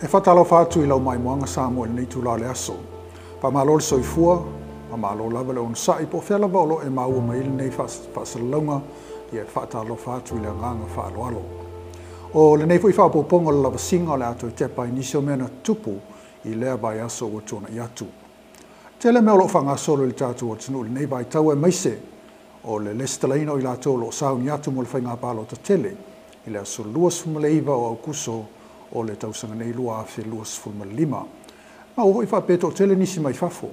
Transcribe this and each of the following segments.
E faatalofa atu i lau maimoaga Samoa i lenei itula o le aso. Faamalo le soifua, faamalo lava le onosai po o fea lava o lo o e maua mai ai lenei faasalalauga, ia e faatalofa atu i le agaga faaaloalo. O lenei foi faaopoopoga o le lavasiga o le a toe tepa ai nisi o mea na tutupu i lea vaiaso ua tuanai atu. Tele mea o lo o faagasolo i le tatou atunuu i lenei vaitau aemaise o le lesitalaina o i latou o lo o sauni atu mo le faiga palota tele i le aso 29 o Aokuso o le tausaga nei 2025. Ma ua foi faapea toatele nisi mai fafo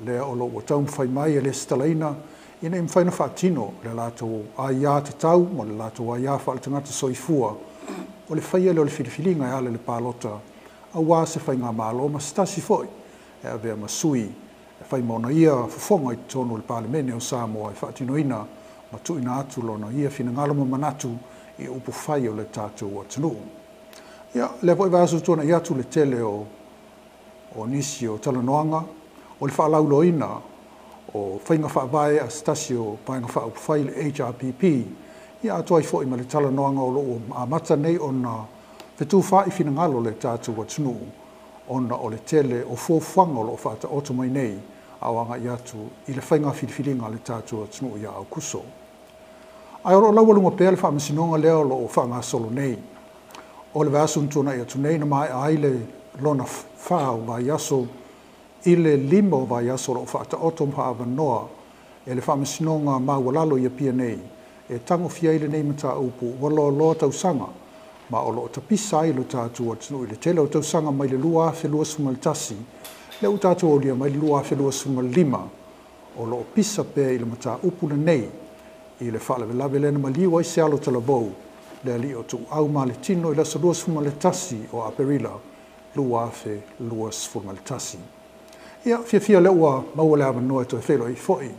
lea o lo o ua taumafai mai e lesitalaina ina ia mafai ona faatino le latou aia tatau ma le latou aia faaletagata soifua o le faia lea o le filifiliga e ala i le palota aua se faigamalo ma se tasi foi e avea ma sui e fai ma ona ia fofoga i totonu o le Palemene o Samoa e faatinoina ma tuuina atu lona ia finagalo ma manatu i upu fai o le tatou atunuu. Ia, lea foi vaiaso tuanai atu le tele o nisi o talanoaga o le faalauiloaina o faiga faavae a se tasi o Vaega Faaupufai le HRPP, ia atoa ai foi ma le talanoaga o lo o amata nei ona fetufaai finagalo o le tatou atunuu ona o le tele o fuafuaga o lo o faataoto mai nei a o agai atu i le faiga filifiliga a le tatou atunuu ia Aokuso. Ae o lo o laualuga pea le faamasinoga lea o lo o faagasolo nei. O le vaiaso na tuanai atu nei na maea ai le lona fa o vaiaso i le 5 o vaiaso o lo o faataoto ma faaavanoa e le faamasinoga maualalo i Apia nei e tagofia ai lenei mataupu ua loaloa tausaga ma o lo o tapisa ai lo tatou atunuu i le tele o tausaga mai le 2021 lea ua tatou aulia mai le 2025 o lo o pisa pea i le mataupu lenei i le faalavelave lea na maliu ai se alo talavou le alii o Tuuau ma le tino i le aso 21 o Aperila 2021. Ia, fiafia lea ua maua le avanoa e toe feiloai foi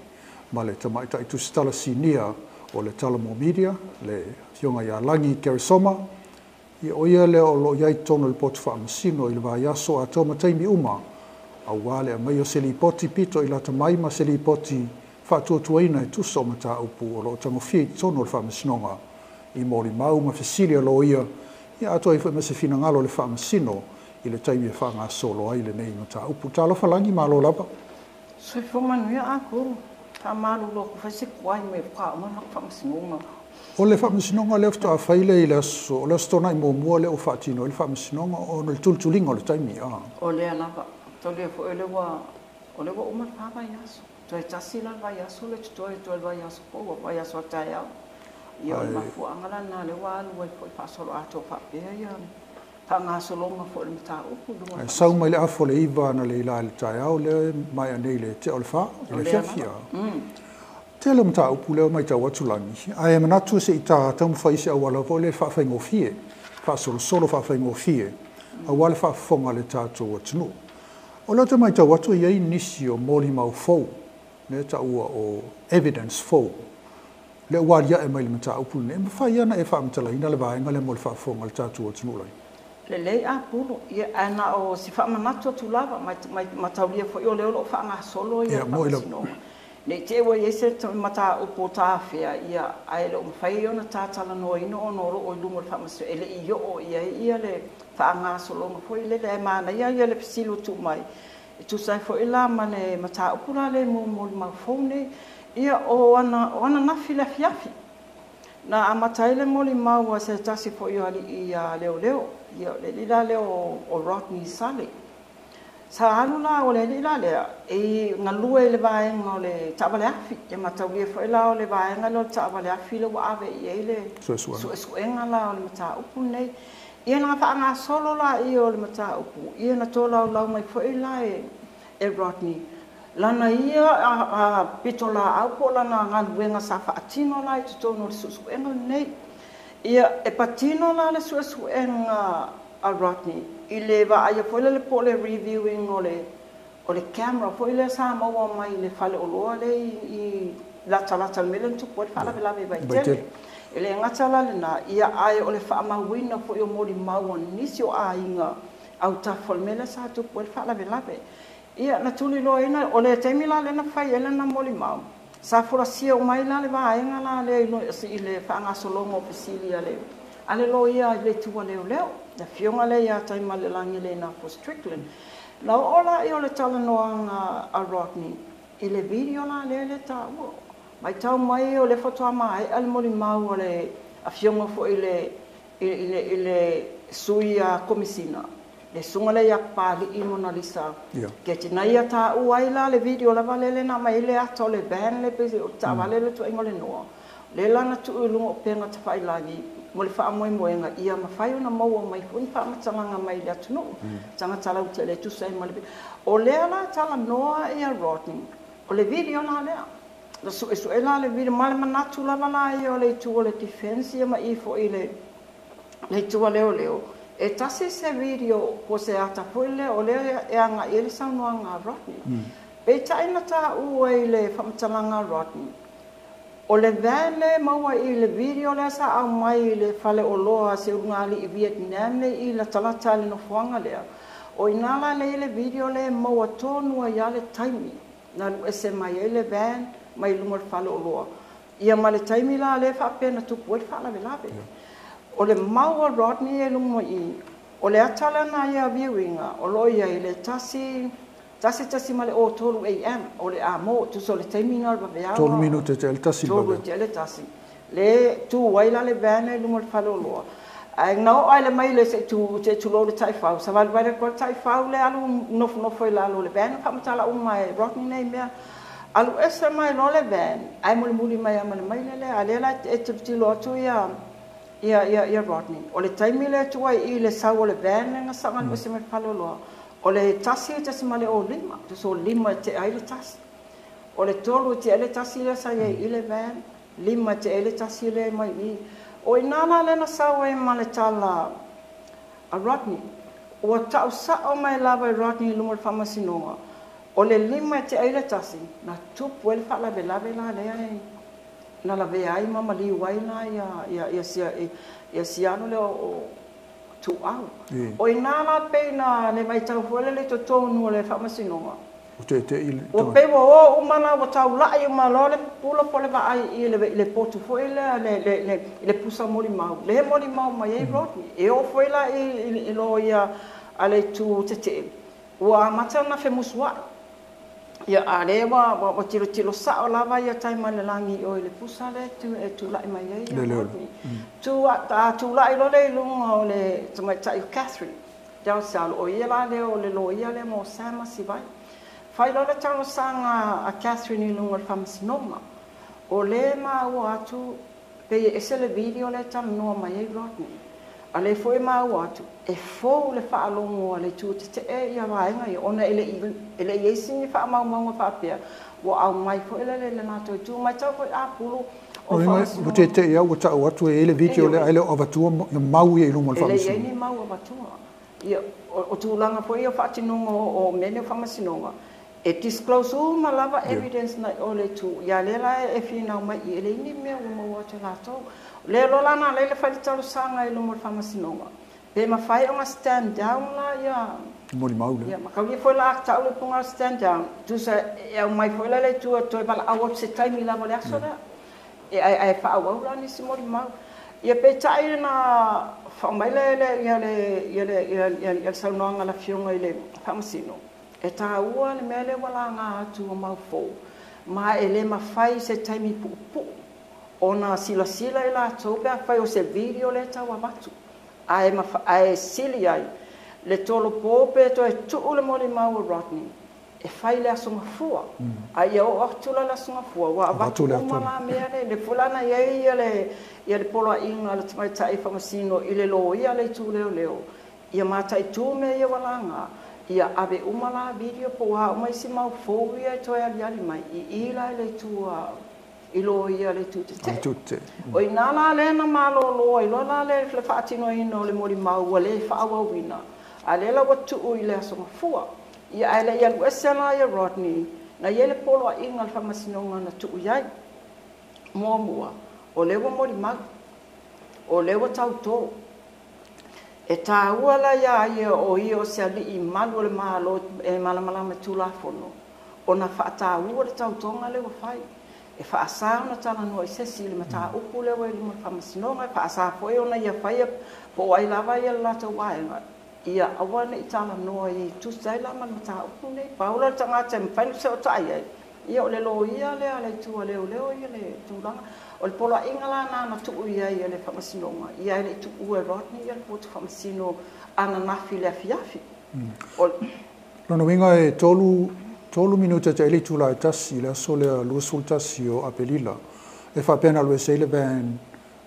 ma le tamaitai tusitala sinia o le Talamo Media, le afioga ia Lagi Keresoma. Ia, o ia lea o lo o i ai i totonu o le potu faamasino i le vaiaso atoa ma taimi uma, aua le aumai o se lipoti pito i lata mai ma se lipoti faatuatuaina e tusa o mataupu o lo o tagofia i totonu o le faamasinoga i molimau ma fesili a loia, ia atoa ai foi ma se finagalo o le faamasino i le taimi e faagasolo ai lenei mataupu. Talofa Lagi, malo lava. Soifua manuia Apulu. Faamalulu atu fai se tuai mai faatoa uma le faamasinoga. O le faamasinoga lea faatoa fai lea i le aso, o le aso Toonai muamua lea ua faatino ai le faamasinoga ona o le tulituliga o le taimi. O lea lava. Taulia foi o lea ua uma le fa vaiaso. Toe tasi la le vaiaso lea totoe, toe le vaiaso fou, vaiaso a taeao. Ia o le mafuaaga la lena lea ua alu ai foi faasoloatoa faapea ia faagasologa foi o le mataupu i luga o le Ae sau mai le afa o le 9 analeila i le taeao lea e maea nei i le tea o le 4 i le afiafi. Tele o mataupu lea ua matau atu Lagi, ae manatu se i ta taumafai i se auala foi lea faafaigofie, faasolosolo faafaigofie, aua le faafofoga a le tatou atunuu. O lea ou te matau atu e i ai nisi o molimau fou, lea e taua o evidence fou, lea ua aliae mai le mataupu lenei. E mafai lava ona e faamatalaina le vaega lea mo le faafofoga a le tatou atunuu Lagi? Lelei Apulu, ia ae na o se faamanatu atu lava, mataulia foi o lea o lo o faagasolo ia faamasinoga. Ne i te i ua i ai se mataupu o tafea, ia, ae le o mafai ona tatalanoaina ona o lo o i luga o le faamasinoga, e le i oo i ai ia le faagasologa foi lele, ae manaia ia le fesili ua tuu mai, e tusa ai foi la ma le mataupu la le molimau fou nei. Ia o ananafi le afiafi, na amata ai le molimau a se tasi foi o alii leoleo, ia o le alii la lea o Rodney Sale. Sa alu la o le alii la lea e galue i le vaega o le taavale afi, e mataulia foi la o le vaega lea o le taavale afi lea ua ave i ai le suesuega la o le mataupu lenei. Ia na faagasolo la ia o le mataupu, ia na tolaulau mai foi la e Rodney lana ia pitolaau po o lana galuega sa faatino la i totonu o le suesuega lenei. Ia e patino la le suesuega a Rodney i le vaaia foi lele po o le reviewing o le camera foi lea sa maua mai i le faleoloa lea i latalata le mea lea na tupu ai le faalavelave i Vaitele. E le gata la lena, ia ae o le faamauina foi o molimau a nisi o aiga autafa o le mea lea sa tupu ai le faalavelave. Ia na tuliloaina, o le taimi la lea na fai ai lana molimau, sa folasia mai la le vaega la lea i le faagasologa o fesili a le a le loia i le itu a leoleo, le afioga lea ia Taimalelagi Leinafo Strickland. Na oo lea o le talanoaga a Rodney i le video la lea le taua. Matau mai o le faatoa maea le molimau a le afioga foi i le sui a Komisina, le susuga lea ia Papali'i Monalisa Ketina ia taua ai la le video lava lea na aumai ai le ata o le van le pei o le taavale le tuuaiga o le Noa lea la na tuu i luga o upega tafailagi mo le faamoemoega ia mafai ona maua mai foi ni faamatalaga mai le atunuu, tagata lautele e tusa ai ma le o lea la talanoa ia Rodney o le video la lea na suesue la le video ma le manatu lava la ia o le itu o le defense ia ma i foi le itu a leoleo e tasi se video po se ata foi lea o lea e agai ai le saunoaga a Rodney. Peitai na taua i le faamatalaga a Rodney o le van le maua i le video lea sa aumai i le faleoloa se ulugalii Vietnam le i latalata i le nofoaga lea. O ina la lea i le video lea e maua tonu ai lava le taimi na alu ese mai ai le van mai luga o le faleoloa ia ma le taimi la lea faapea na tupu ai le faalavelave. O le mau a Rodney e luga i o le ata lea na ia viewinga o lo o i ai le 1:03 am o le amo tusa o le taimi na o le vaveao. 2:57. 2:57 le tu ai la le van i luga o le faleoloa ae na oo ai le mai le se tu se tulou le taifau savalivali atu le taifau le alu nofonofo i lalo o le van faamatala uma e Rodney nei mea alu ese mai loa le van ae mulimuli mai ama le maile lea a lea la e tilotilo atu ia Rodney o le taimi lea tuu ai i le sau o le van lea na saga alu ese mai le faleoloa o le 1.05 tusa o 12:55 o le 2:51 lea sa i ai i le van 12:55 lea mai i o ina la lea na sau ai ma le tala a Rodney ua tau sao mai lava e Rodney i luga o le faamasinoga o le 12:55 na tupu ai le faalavelave la lea e na lavea ai ma maliu ai la ia sia ia sialo lea o tuau. O ina la pei na le vaitau foi le totonu o le faamasinoga. O te te i Ua pei ua o uma la ua taulai uma loa le pula po le vaai i le potu foi lea le pusa molimau. Le molimau mai ai Rodney. E oo foi la i loia a le itu tetee. Ua amata ona femusuai. Ia a lea ua tilotilo sao lava ia Taimalelagi o i le pusa lea e tulai mai ai ia Le leo. Rodney. Tu a tulai loa le i luga o le tamaitai o Catherine Dowsell o ia la lea o le loia lea mo Sam Masivai. Fai loa le talosaga a Catherine i luga o le faamasinoga. O lea maua atu pei e ese le video lea e talanoa mai ai Rodney. A lea foi e maua atu e fou le faalogo a le itu tetee ia vaega ia ona e le i ai sini faamaumauga faapea ua aumai foi lele i le latou itu matau foi apulu o O faamasinoga. Ua te te ia ua tau atu e le video le ai le o avatua ia mau ia i luga o le E le i ai faamasinoga. ni mau avatua. Ia, o tulaga foi ia o faatinoga o mea nei o faamasinoga, e disclose uma lava evidence na o le itu. Ia lea la e finau mai i e leai ni mea ua maua atu e latou. O lea loa la na ala ai le fai le talosaga i luma o le faamasinoga. Pe mafai ona stand down la ia Molimau le. Ia, mataulia foi la tau le punga stand down. Tusa e aumai foi la le itu e toe valaau atu se taimi lava o le aso lea. E ai faaauau la nisi molimau. Ia peitai na faamai le le ia le ia le ia ia ia le saunoaga a le afioga i le faamasino. E taua le mea lea ua laga atu o mau fou. Ma e le mafai se taimi puupuu ona silasila i latou pe afai o se video lea tau avatu. Ae sili ai le tolopo pe toe tuu le molimau o Rodney e fai le aso gafua. A ia oo atu la le aso gafua ua avatu Avatu le uma ata. la mea le le fulana i ai ia le poloaiga a le tamaitai faamasino i le loia le itu leoleo ia mataitu mea ia ua laga ia ave uma la video po o a uma isi mau fou ia e toe aliali mai i la i le itu a i loia le itu Le tetee. itu te. O ina la lea na malōlō ai loa la le faatinoina o le molimau ua lē faaauauina. A lea la ua tuu i le aso gafua. Ia ae le i alu ese la ia Rodney, na i ai le poloaiga a le faamasinoga na tuu i ai. Muamua, o lea ua molimau, o lea ua tautō. E taua la iā ia o ia o se alii malu o le Malo e malamalama i Tulafono, ona faataua le tautoga lea ua fai. E faasā ona talanoa i se isi i le mataupu lea ua i luma o le Faamasinoga, e faasā foi ona ia faia po o ai lava ia le latou vaega, ia aua ne i talanoa i tusa ai la ma le mataupu lenei. Pau la le tagata e mafai ona fesootai ai, ia o le loia lea a le itu a leoleo ia le tulaga. O le poloaiga la lena na tuu i ai e le Faamasinoga, ia e le i tuua e Rodney ia le poto faamasino ananafi i le afiafi. O Lona uiga e 3 minute te le itula e 1 i le aso lea 21 o Aperila e faapea na alu ese ai le van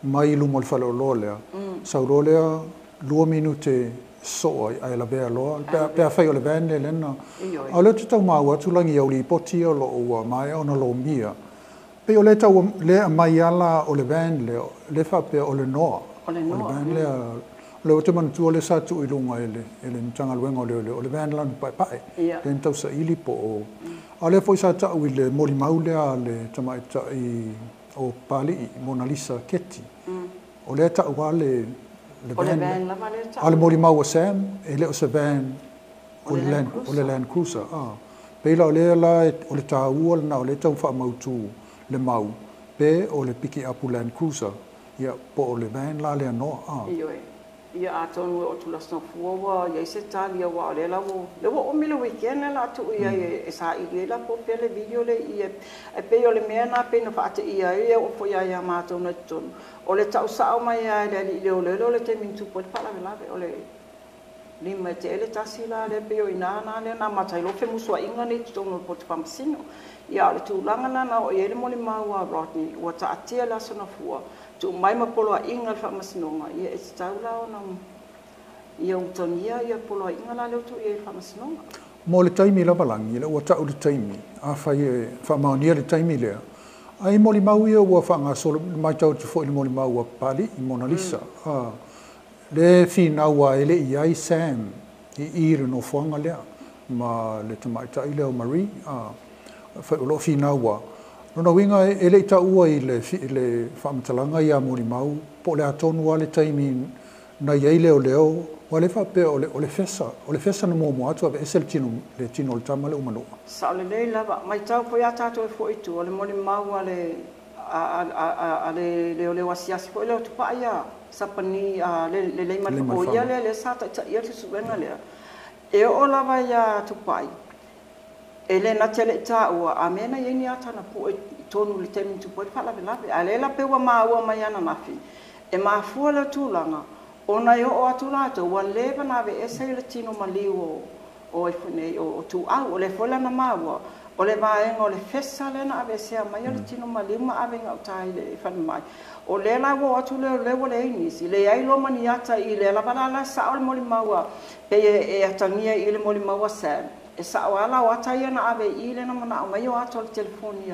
mai i luma o le faleoloa lea. Sau loa lea 2 minute sosoo ai ae lavea loa pe afai o le van lea lena. Ioe. A o lea ou te tau maua atu lagi au lipoti ia o lo o ua maea ona lomia. Pei o lea tau lea aumai ala o le van lea, lea faapea o le Noa. O le O le Noa. van lea, o lea ou te manatua lea sa tuu i luga e le Matagaluega o Leoleo, o le van lana paepae. Lea na tausaili po o... A o lea foi sa tau i le molimau lea a le tamaitai o Papalii, Mona Lisa Keti. O lea tau lava le O le van van lava lea tau. A o le molimau a Sam, e le o se van, O le Land o le Cruiser. Land Cruiser. Pei la o lea la o le taua lena o lea tau faamautu le mau, pe o le pikiapu Land Cruiser, ia po o le van la lea Noa. Ioe. Ia atonu e o tulafono fua ua iai se tali aua o lea la ua lea ua umi le weekend lea la tuu i ai e saili ai la po o fea le video lea i i e pei o le mea lena pei na faateia ai e oo foi ia ia matou na i totonu o le tausao mai lava e le alii leoleo o le taimi na tupu ai le faalavelave o le 5:01 la lea pei o ina na lea na amata ai loa femusuaiga nei i totonu o le poto faamasino. Ia a o le tulaga lena na oo i ai le molimau a Rodney ua taatia le aso Gafua tuu mai ma poloaiga le faamasinoga ia e tatau la ona ia utagia ia poloaiga la lea ua tuu i ai i le faamasinoga. Mo le taimi lava lagi, lea ua tau le taimi, afai e faamaonia le taimi lea, ai molimau ia ua faagasolo, matau atu foi i le molimau a Papalii, Mona Lisa. Le finau a e le i ai Sam i le nofoaga lea ma le tamaitai lea o Marie, o lo o finau a. Lona uiga e le i taua i le faamatalaga ia molimau po o le atonu lava le taimi na i ai leoleo, ua le faapea o le fesa, o le fesa na muamua atu aveese le tino o le tama le umanua. Sao lelei lava, matau foi a tatou e foi i tua, o le molimau a le a le leoleo asiasi foi lea o Tupai ia Sapani le lei Le o ia lea lea sa taitaia le suesuega lea. E oo lava ia Tupai, e le na te le i taua, a mea na i ai ni ata na pue i tonu i le taimi na tupu ai le faalavelave. A lea la pe ua maua mai ananafi, e mafua lea tulaga, ona e oo atu latou, ua leva na aveese i le tino maliu o ai foi nei, o Tuau. O lea foi la na maua, o le vaega o le fesa lea na aveesea mai o le tino maliu ma ave i gauta i le falemai. O lea la ua oo atu lea, lea ua leai nisi, leai loa ma ni ata i lea lava la la sao le molimau a, pei e atagia i le molimau a Sam. E sao lava o ata ia na ave i lea na manao mai o ata o le telefoni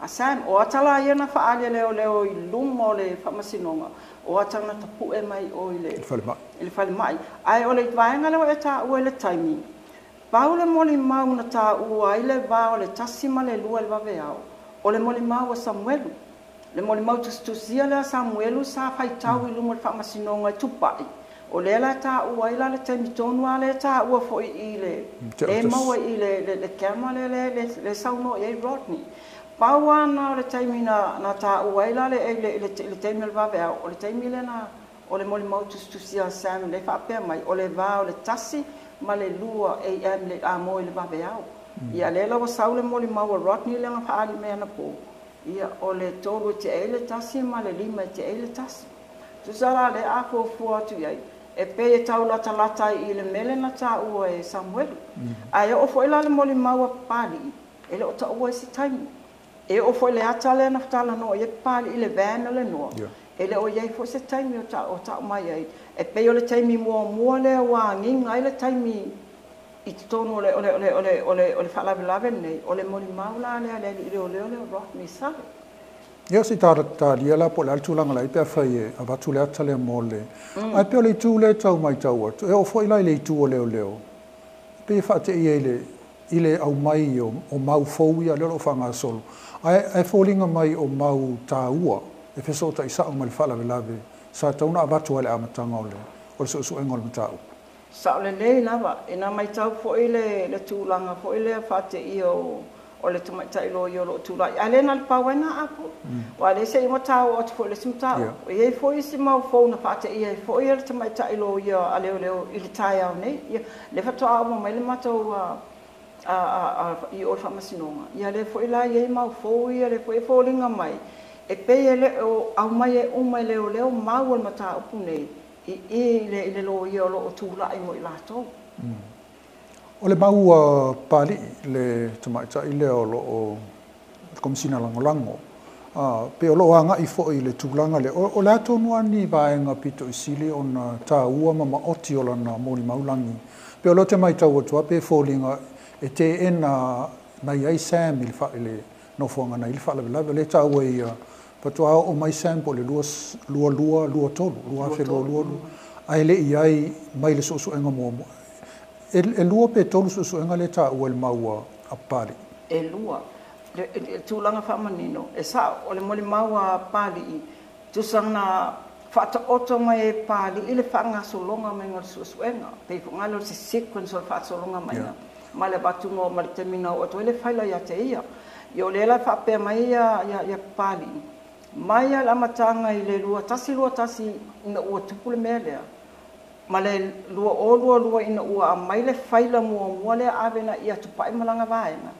a Sam. O ata la ia na faaali e leoleo i luma o le faamasinoga, o ata na tapue mai o i le falemai. I le falemai. Ae o le vaega lea ua e taua i le taimi, pau le molimau na taua ai le va o le 1 ma le 2 i le vaveao, o le molimau a Samuelu. Le molimau tusitusia lea a Samuelu sa faitau i luma o le faamasinoga i Tupai. O lea la taua ai la le taimi tonu a lea taua foi i le le maua i le camera lea le saunoa i ai Rodney. Pau lava o le taimi na taua ai la le taimi o le vaveao, o le taimi lea na o le molimau tusitusia a Sam le faapea mai, o le va o le 1 ma le 2 AM le amo i le vaveao. Ia lea la ua sau le molimau a Rodney lea na faaali mai anapo, ia o le 3:01 ma le 5:01. Tusa la le a fuafua atu i ai, e pei e tau latalata i le mele na taua e Samuelu. Ae oo foi la le molimau a Papalii, e le o taua ai se taimi. E oo foi le ata lea na talanoa i ai Papalii i le van o le Noa, e le o i ai foi se taimi o tau mai ai. E pei o le taimi muamua lea ua agiga ai le taimi i totonu o le faalavelave lenei, o le molimau la lea le alii leoleo lea o Rodney Sale. Ia se talia la po o le a le tulaga la i pe afai e avatu le ata lea mo le. Ae pei o le itu lea e tau matau atu, e oo foi la i le itu o leoleo, pei e faateia i le aumai o mau fou ia lea o lo o faagasolo. Ae foliga mai o mau taua e fesootai sao ma le faalavelave sa tatau ona avatu ai le amataga o le suesuega o le mataupu. Sao lelei lava, e na matau foi le tulaga foi lea faateia o o le tamaitai loia o loo tulai a le na le pau ai na apu wa le se i matau atu foi le isi mataupu. E i ai foi isi mau fou na faateia ai foi le tamaitai loia a leoleo i le taeao nei. Ia le faatoa uma mai le matou i o le faamasinoga. Ia lea foi la i ai mau fou ia le foi e foliga mai e pei e le o aumai e uma e leoleo mau o le mataupu nei i le loia o loo tulai mo i latou. O le mau Papali'i le tamaitai lea o loo Komesina Lagolago, pe o loo agai foi i le tulaga lea o le atonu lava ni vaega pito i sili ona taua ma maoti o lana molimau lagi, pe o loo te matau atu pe foliga e teena na i ai Sam i le nofoaga na i le faalavelave o le taua ia faatoa oo mai Sam po o le 22 23 2022 ae le i ai mai le suesuega muamua. E lua pe tolu suesuega le taua i le mau a Papali'i. E lua le tulaga faamanino e sao o le molimau a Papali'i tusa na faataoto mai e Papali'i le faagasologa mai o le suesuega pei foi o se sequence o le faasologa mai ma le avatu ma le taimi na oo atu ai le faila ia te ia. Ia o lea la faapea mai ia Papali'i mai a le amataga i le 2121 ina ua tupu le mea lea ma le 2022 ina ua aumai le faila muamua lea ave na ia tupai ma lana vaega.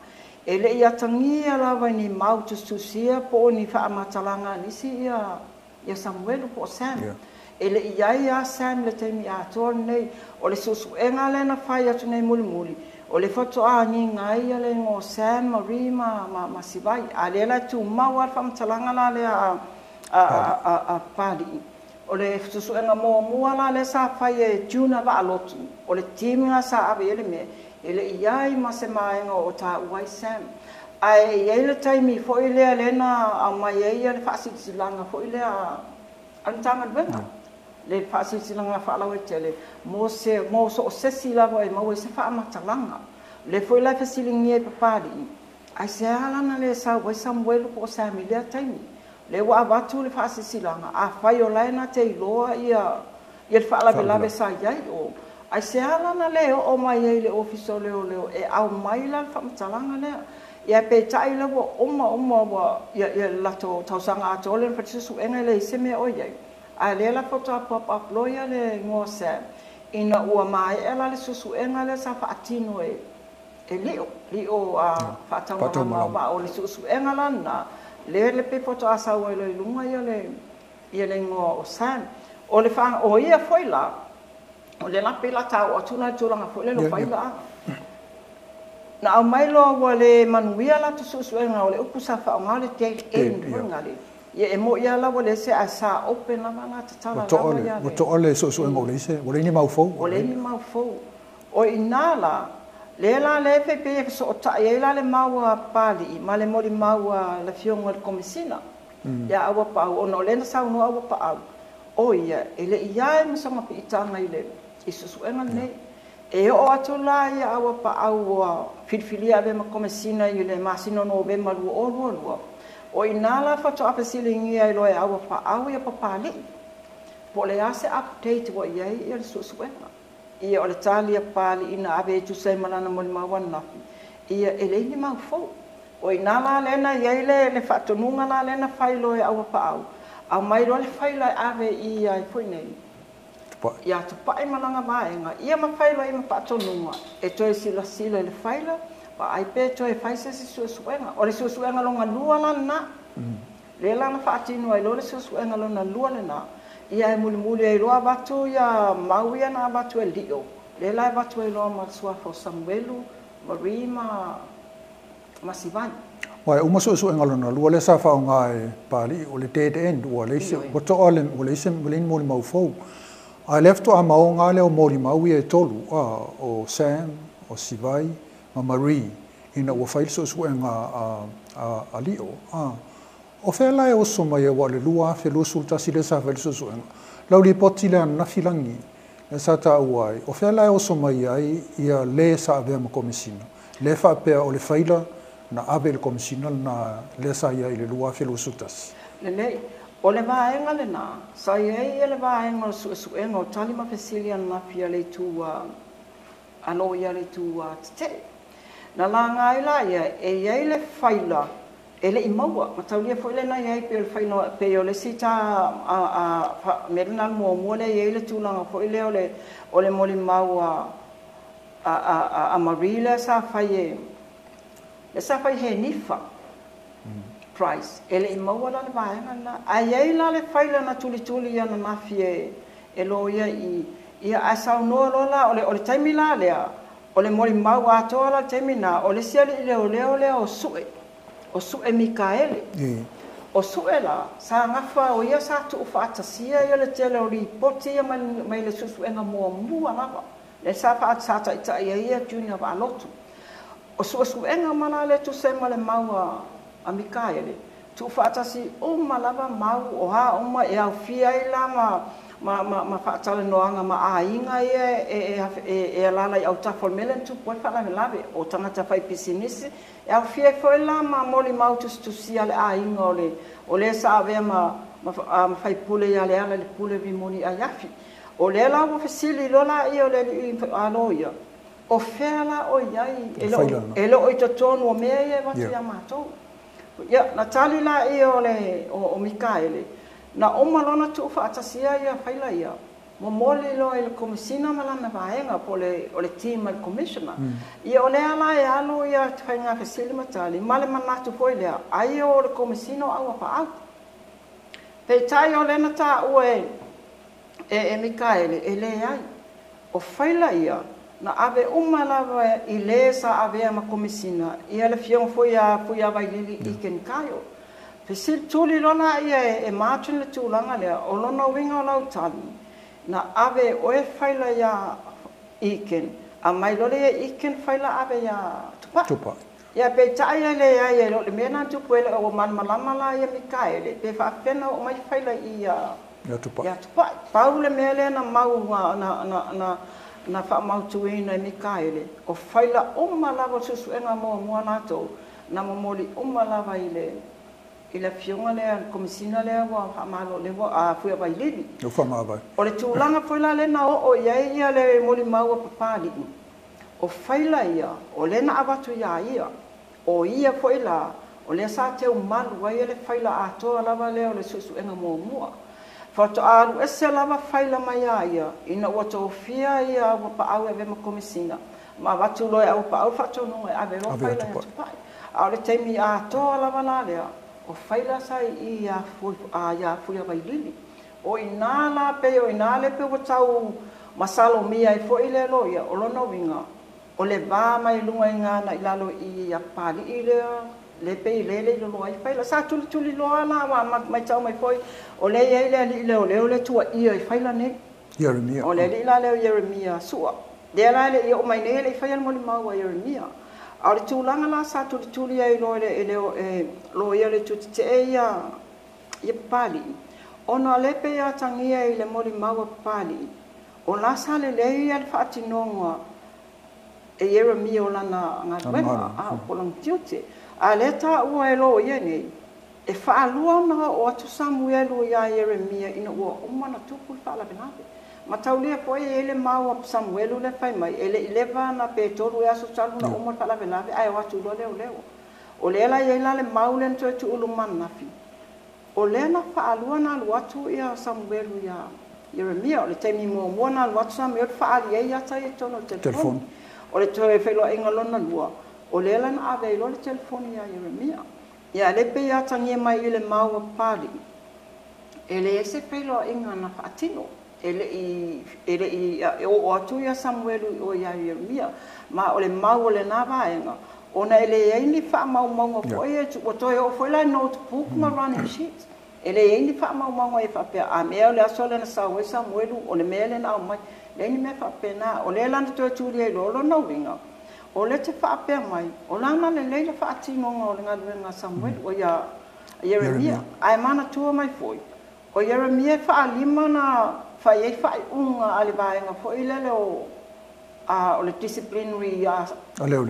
E le i atagia lava i ni mau tusitusia po o ni faamatalaga a nisi ia Samuelu po o Sam. E le i ai a Sam le taimi atoa lenei. O le suesuega lea na fai atu nei mulimuli o le faatoa agiga ai le igoa o Sam, Marie ma Sivai. A lea la tumau lava le faamatalaga la lea a Papali'i. O le suesuega muamua la lea sa fai e Juna Vaalotu, o le team na sa ave i ai le mea, e le i ai ma se maega o taua ai Sam. Ae i ai le taimi foi lea lea na aumai ai le faasilasilaga foi lea a le Matagaluega. Le faasilasilaga faalauaitele mo se mo so o sesi lava e maua ai se faamatalaga. Le foi la e fesiligia e Papali'i, ai se ala na le sau ai Samuelu po o Sam i lea taimi. Le ua avatu le faasilasilaga, afai o lae na te iloa ia le faalavelave sa i ai o ai se ala na le oo mai ai le ofisa o leoleo e aumai la le faamatalaga lea. Ia peitai la ua uma ua ia latou tausaga atoa le na suesuega e leai se mea o i ai. A lea la faatoa pop up loa ia le igoa Sam ina ua maea la le suesuega lea sa faatino e Lio faataumalama o le suesuega la lena lea le pe faatoa sau ai loa i luga ia le igoa o Sam. O le o ia foi la o le la pe la tau atu la tulaga foi le lo faila. Na aumai loa ua le manuia la suesuega o le upu sa faaaoga le dead end foi ngale. Ia e mo ia la ua le se a sa open lava la tatala lava ia. Ua toa le suesuega o le ise, ua le ni mau fou. O le ni mau fou. O ina la le la le pe pe sootai ai la le mau a Papali'i ma le molimau a le afioga i le Komesina. Ia aua paau ona o lea na saunoa aua paau. O ia e le i ai ma sona piitaga i le i suesuega lenei. E oo atu la ia aua paau ua filifilia ave ma Komesina i le masina o Novema 2022. O ina la faatoa fesiligia ai loa e aua paau ia Papali'i. Po o le a se update ua i ai ia le suesuega. Ia o le tali a Papali'i na ave e tusa ai ma lana molimau ananafi. Ia e leai ni mau fou. O ina la lea na i ai le faatonuga la lea na fai loa e aua paau. Aumai loa le faila e ave i ai foi nei. Ia tupai ma lana vaega. Ia ma fai loa i ma faatonuga. E toe silasila i le faila. Vaai pe toe fai se isi suesuega. O le suesuega lona lua la lena. Lea la na faatino ai loa le suesuega lona lua lena. Ia e mulimuli ai loa avatu ia mau ia na avatu e Lio. Lea la e avatu ai loa ma le suafa o Samuelu, Marie ma Sivai. Wa e uma suesuega lona lua lea sa faaaoga e Papali'i o le dead end ua leai se ua toa le ua leai se ua leai ni molimau fou. A lea faatoa maoga lea o molimau ia e tolu o Sam, o Sivai ma Marie ina ua fai le suesuega a Lio. O fea la e oso mai ai ua o le 2021 lea sa fai le suesuega. Lau lipoti le ananafi lagi lea sa taua ai. O fea la e oso mai ai ia le sa avea ma Komesina. Le faapea o le faila na ave i le Komesina lena lea sa i ai i le 2021. Lelei, o le vaega lena, sa i ai ia le vaega o le suesuega o tali ma fesili ananafi a le itu a loia le itu tetee. Na laga ai laia e i ai le faila e le i maua, mataulia foi lea na i ai pei o le faila pei o le isi ta mea lena muamua lea e i ai le tulaga foi lea o le molimau a Marie lea sa fai e lea sa fai Henifa Price, e le i maua la le vaega lena. Ae i ai la le faila na tulituli i ananafi e loia i ia, ae saunoa loa la o le taimi la lea o le molimau atoa la le taimi na o le isi alii leoleo lea o Sue Mikaele. O Sue la sa gafa o ia sa tuufaatasia ia le tele o lipoti ia mai le suesuega muamua lava lea sa taitai ai ia Junior Vaalotu. O suesuega ma la le tusa ma le mau a Mikaele tuufaatasi uma lava mau o a uma e aofia ai la ma faatalanoaga ma aiga ia e alala i autafa o le mea lea na tupu ai le faalavelave o tagata faipisinisi e aofia ai foi la ma molimau tusitusia le aiga o lea sa avea ma faipule ia Lealailepule Rimoni Aiafi. O lea la ua fesili loa laia o le alii loia, o fea la o i ai e le o i totonu o mea ia e avatu ia matou. Ia, na tali laia o Mikaele, na uma lona tuufaatasia ia faila ia, momoli loa i le Komesina ma lana vaega po o le team a le Commissioner. Ia o lea la e alu ia faiga fesili ma tali, ma le manatu foi lea, ai o le Komesina o auapaau. Peitai o lea na taua e Mikaele, e leai. O faila ia, na ave uma lava i le sa avea ma Komesina, ia le afioga foi a Fuiavailili i Kenkaio. Fesili tuli loa laia e Martin le tulaga lea, o lona uiga o lau tali, na ave oe faila ia Iken, a mai loa lea ia Iken faila ave ia Tupai. Ia peitai e leai e le mea na tupu e le o malamalama la ia Mikaele, pe faafena o mai faila ia Tupai. Pau le mea lea na mau na faamautuina e Mikaele, o faila uma lava o suesuega muamua latou, na momoli uma lava i le afioga lea, le Komesina lea ua faamalo lea ua Fuiavailili. O le tulaga foi la lea na oo i ai ia le molimau a Papalii, o faila ia, o lea na avatu ia ia, o ia foi la, o lea sa teumalu ai le faila atoa lava lea o le suesuega muamua. Faatoa alu ese lava faila mai ia ia, ina ua tofia ia auapaau e ave ma Komesina, ma avatu loa e auapaau le faatonuga e ave loa faila ia Tupai. A o le taimi atoa lava la lea, o faila sa i ia Fuiavailili. O ina la pe o ina le pe ua tau masalomia ai foi le loia, o lona uiga, o le va mai luga i gana i lalo i ia Papalii lea, le pe i lele i loloa ai faila. Sa tulituli loa la wa mai tau mai foi, o le i ai le alii leoleo le tuaia i faila nei. Ieremia. O le alii la leo Ieremia Sua. Lea la le i o mai nei le i faia le molimau a Ieremia. A o le tulaga la sa tulituli ai loa e loia le tutetee ia Papalii, ona le pe atagia i le molimau a Papalii, o la sa lelei ia le faatinoga e Ieremia o lana galuega, po o lana tiute. A lea taua e loia nei, e faalua ona oo atu Samuelu ia Ieremia ina ua uma na tupu le faalavelave. Mataulia foi e i ai le mau a Samuelu le fai mai, e le i leva na pe 3 e aso talu na uma le faalavelave, ae o atu loa leoleo. O lea la i ai la le mau lea na toe tuulu mananafi, o lea na faalua na alu atu ia Samuelu ia Ieremia. O le taimi muamua na alu atu Samuelu faali ai ata i totonu o le telefoni. O le toe feiloaiga lona lua, o lea la na ave ai loa le telefoni ia Ieremia. Ia le pe ia atagia mai i le mau a Papalii, e leai se feiloaiga na faatino. E le i oo atu ia Samuelu i o ia Ieremia. Ma o le mau o lena vaega, ona e leai ni faamaumauga foi, ua toe oo foi la i notebook ma running sheet. E leai ni faamaumauga e faapea, a mea o le aso lea na sau ai Samuelu, o le mea lea na aumai. Leai ni mea faapena, o lea la na toe tuli ai loa lona uiga, o lea te faapea mai, o lana lelei le faatinoga o le galuega a Samuelu, o ia Ieremia. Ae manatua mai foi, o Ieremia e faalima na fai ai faaiuga a le vaega foi lele o le disciplinary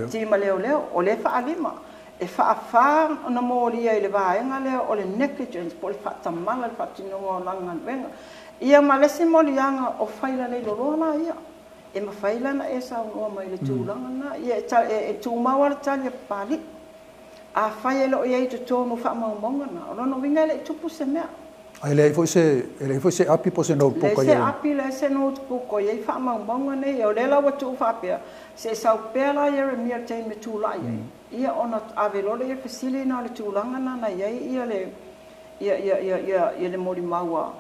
team a leoleo, o lea faalima. E faafa na molia i le vaega lea o le negligence, po o le faatamala le faatinoga o lana galuega. Ia ma le isi moliaga o faila leiloloa la ia. E mafai la ona e saunoa mai i le tulaga lena. Ia e tumau lava le tali a Papalii. Afai e le o i ai i totonu o faamaumauga na, o lona uiga e le i tupu se mea. Ae leai foi se, e leai foi se api po o se notebook o i ai. Leai se api, leai se notebook o i ai faamaumauga nei. O lea la ua tuu faapea, se i sau pea la Ieremia i le taimi e tulai ai, ia ona ave loa lea i le fesili lena o le tulaga lena na i ai ia le, ia, ia, ia, ia, ia le molimau a,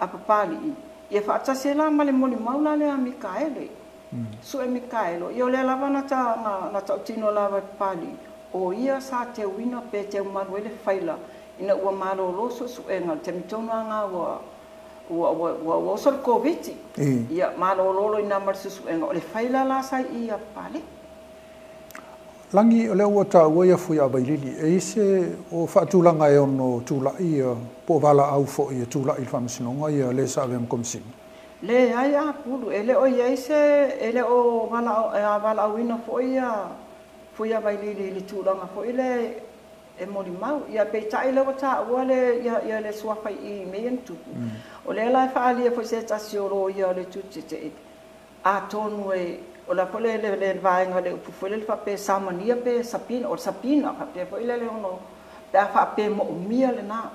a Papalii, ia faatasi ai la ma le molimau la lea a Mikaele. Sue Mikaelo, ia o lea lava na ta, na, na tautino lava e Papalii, o ia sa teuina pe teumalu ai le faila ina ua malolo suesuega i le taimi tonu lava lena ua, ua, ua, ua, ua oso le Koviti. Ia malolo loa i ina ma le suesuega, o le faila la sa i i a Papalii. Lagi, o lea ua taua ia Fuiavailili, e i ai se o faatulaga e ono tulai ia, po o valaau foi e tulai i le Faamasinoga ia le sa avea ma Komesina? Leai a Pulu, e le o i ai se, e le o valaauina foi ia Fuiavailili i le tulaga foi lea e molimau. Ia peitai lea ua taua le ia le suafa i i mea ia na tupu. O lea la e faaalia foi se tasi o loia o le Itu Tetee, atonu e o le a foi le le le vaega le upu foi lele faapea e samania pe sapina, o le sapina faapea foi lele ono pe a faapea e moomia lena.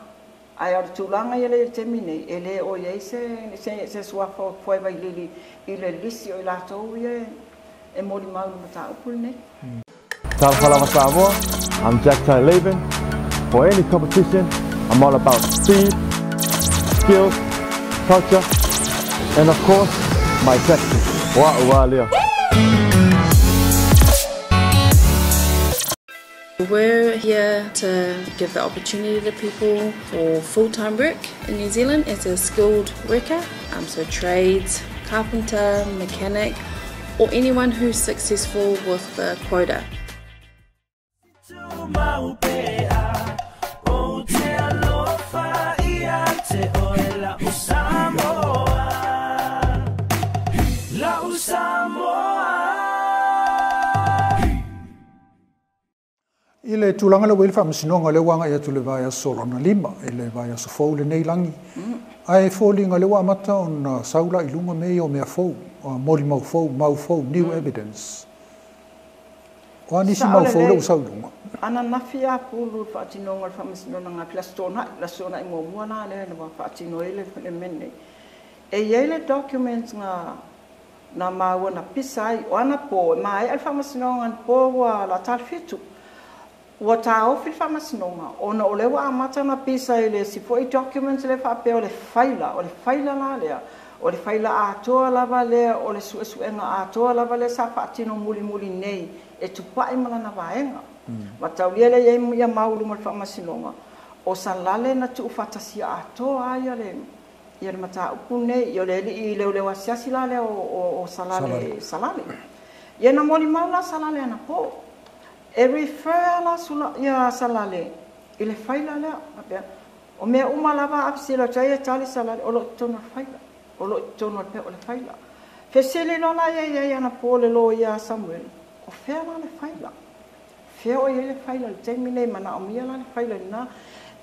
Ae o le tulaga ia lea i le taimi nei, e le o i ai se se se suafa o Fuaivailili i le lisi o i latou ia e molimau i le mataupu lenei. Talofa lava Samoa, I'm Jack Tai Laban. For any competition, I'm all about speed, skills, culture, and of course, my tactics. O a'u a lea. We're here to give the opportunity to people for full-time work in New Zealand as a skilled worker, so trades, carpenter, mechanic, or anyone who's successful with the quota. I le tulaga lea ua i ai le Faamasinoga, lea ua agai atu i le vaiaso lona lima, i le vaiaso fou lenei lagi. Ae e foliga lea ua amata ona sau la i luga mea ia o mea fou, molimau fou, mau fou, new evidence. O a nisi Sao mau fou lea lelei. ua sau i luga? Ananafi a Pulu i le faatinoga o le Faamasinoga na Aso Toonai, le Aso Toonai muamua la lea na ua faatino ai le le mea lenei. E i ai le document na na maua na pisa ai, o anapo e maea le Faamasinoga anapo ua lata le 7. Ua taofi le Faamasinoga ona o lea ua amata ona pisa i le isi foi document lea faapea o le faila, o le faila la lea, o le faila atoa lava lea, o le suesuega atoa lava lea sa faatino mulimuli nei e tupai ma lana vaega. Mataulia lea e i ai ia mau i luma o le Faamasinoga, o Salale na tuufaatasia atoa ai le ia le mataupu lenei, ia o le alii leoleo asiasi la lea o Salale, Salale. Ia na molimau la Salale anapo. E refer la sula, ia Salale i le faila lea, faapea, o mea uma lava a fesili atu ai e tali Salale, o lo o i totonu o le faila, o lo o i totonu o le pea o le faila. Fesili loa la ia i ai anapo le loia a Samuel, o fea la le faila? Fea o i ai le faila i le taimi nei, manaomia la le faila lena.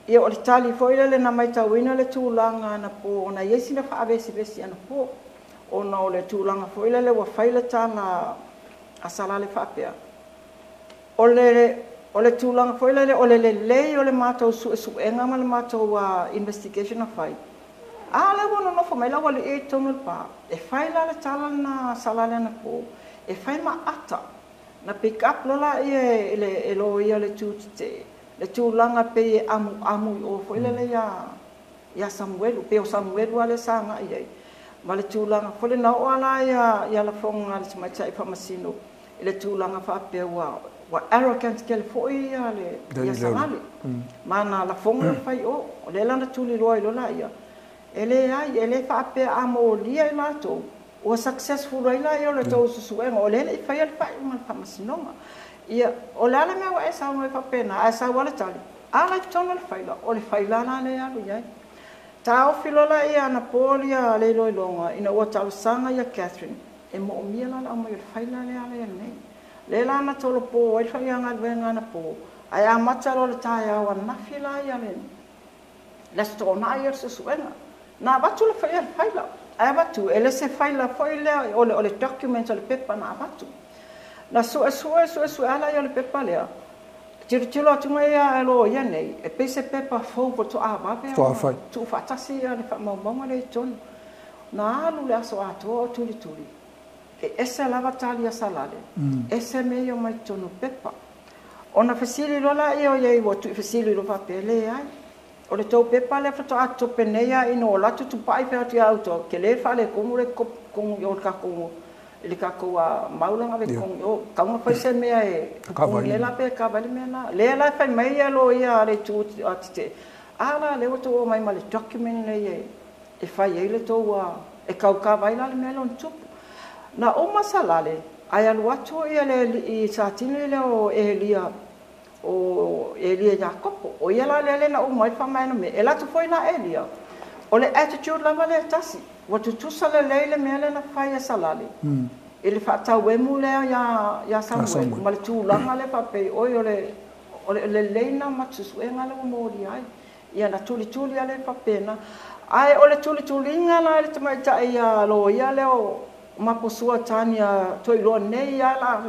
Ia o le tali foi lele na matauina le tulaga anapo ona i ai sina faavesivesi anapo, ona o le tulaga foi lele ua fai le tala a Salale faapea, o le o le tulaga foi lele o le lelei o le matou suesuega ma le matou investigation na fai, a lea ua nonofo mai le aualii i totonu o le pa, e fai la le tala lena a Salale anapo, e fai ma ata na pick up loa laia e le e loia le tu tetee, le tulaga pei e amuamu i o foi lele ia ia Samuelu, pei o Samuelu lava lea sa agai i ai, ma le tulaga foi lele na oo lava la ia ia lafoga a le tamaitai faamasino i le tulaga faapea ua ua arrogant tele foi ia le ia Salale, ma na lafoga na fai i o, o lea la na tuliloa ai loa laia, e leai, e le faapea a molia i latou, ua successful ai laia o le tou susuega, o lea e le i faia le faaiuga a le Faamasinoga. Ia, o le a le mea ua e saunoa ai faapena, ae sau lava le tali, a la i totonu o le faila, o le faila la lea e alu i ai. Taofi loa laia anapo ia le iloiloga ina ua talosaga ia Catherine, e moomia la le aumai o le faila lea lea nei. Lea la na tolopo ai le faiagaluega anapo, ae amata loa le taeao ananafi la ia le le Aso Toonai ia le suesuega. Na avatu le faia le faila. Ae avatu, e le se faila foi lea o le document o le pepa na avatu. Na suesue ala ia o le pepa lea. Tilotilo atu mai ia e loia nei, e pei se pepa fou faatoa vave tuufaatasi ia le faamaumauga lea i totonu. Na alu le aso atoa o tulituli. E ese lava tali a Salale, ese mea ia mai totonu o pepa. Ona fesili loa laia o iai ua fesili loa faapea, leai. O le tou pepa lea faatoa tope nei lava ina ua alu atu Tupai fai atu ia outou, tele le faaletonu le tonu i o i le tatou mau lea na ave i totonu i o. Tatau ona fai se mea e pupuni ai la pe kava ai le mea lena. Lea la e fai mai ia loia a le itu tetee, a la lea ua outou omai ma le document lenei e fai ai le tou e tau kava ai la le mea lea ona tupu. Na uma Salale, ae alu atu ia le alii Satini lea o Elia Iakopo. O ia la lea na uma ai le faamaena mea. E alu atu foi la Elia, o le attitude lava lea e tasi. Ua tutusa lelei le mea lea na fai e Salale. I le faatauemu lea ia Samuelu ma le tulaga lea faapei oi o le lelei na ma suesuega lea ua molia ai. Ia na tulituli ale faapena. Ae o le tulituliga la i le tamaitai ia loia lea o Maposua Tania Toiloa nei ala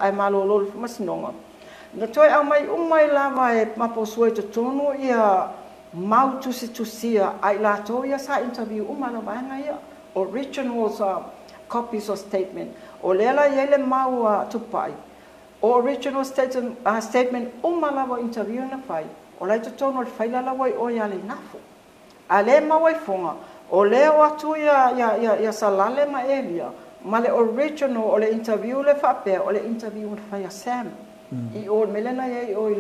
ae malolo le faamasinoga. Na toe aumai uma ai lava e Maposua i totonu ia mau tusitusia a i latou ia sa interview uma le vaega ia. Originals copies of statement. O lea la i ai le mau a Tupai. O original statement uma lava o interview na fai. O la i totonu o le faila la ua i o ia Leinafo. A le maua i foga, o lea o atu ia Salale ma Elia, ma le original o le interview le faapea, o le interview na fai a Sam. I o le mea lena i o i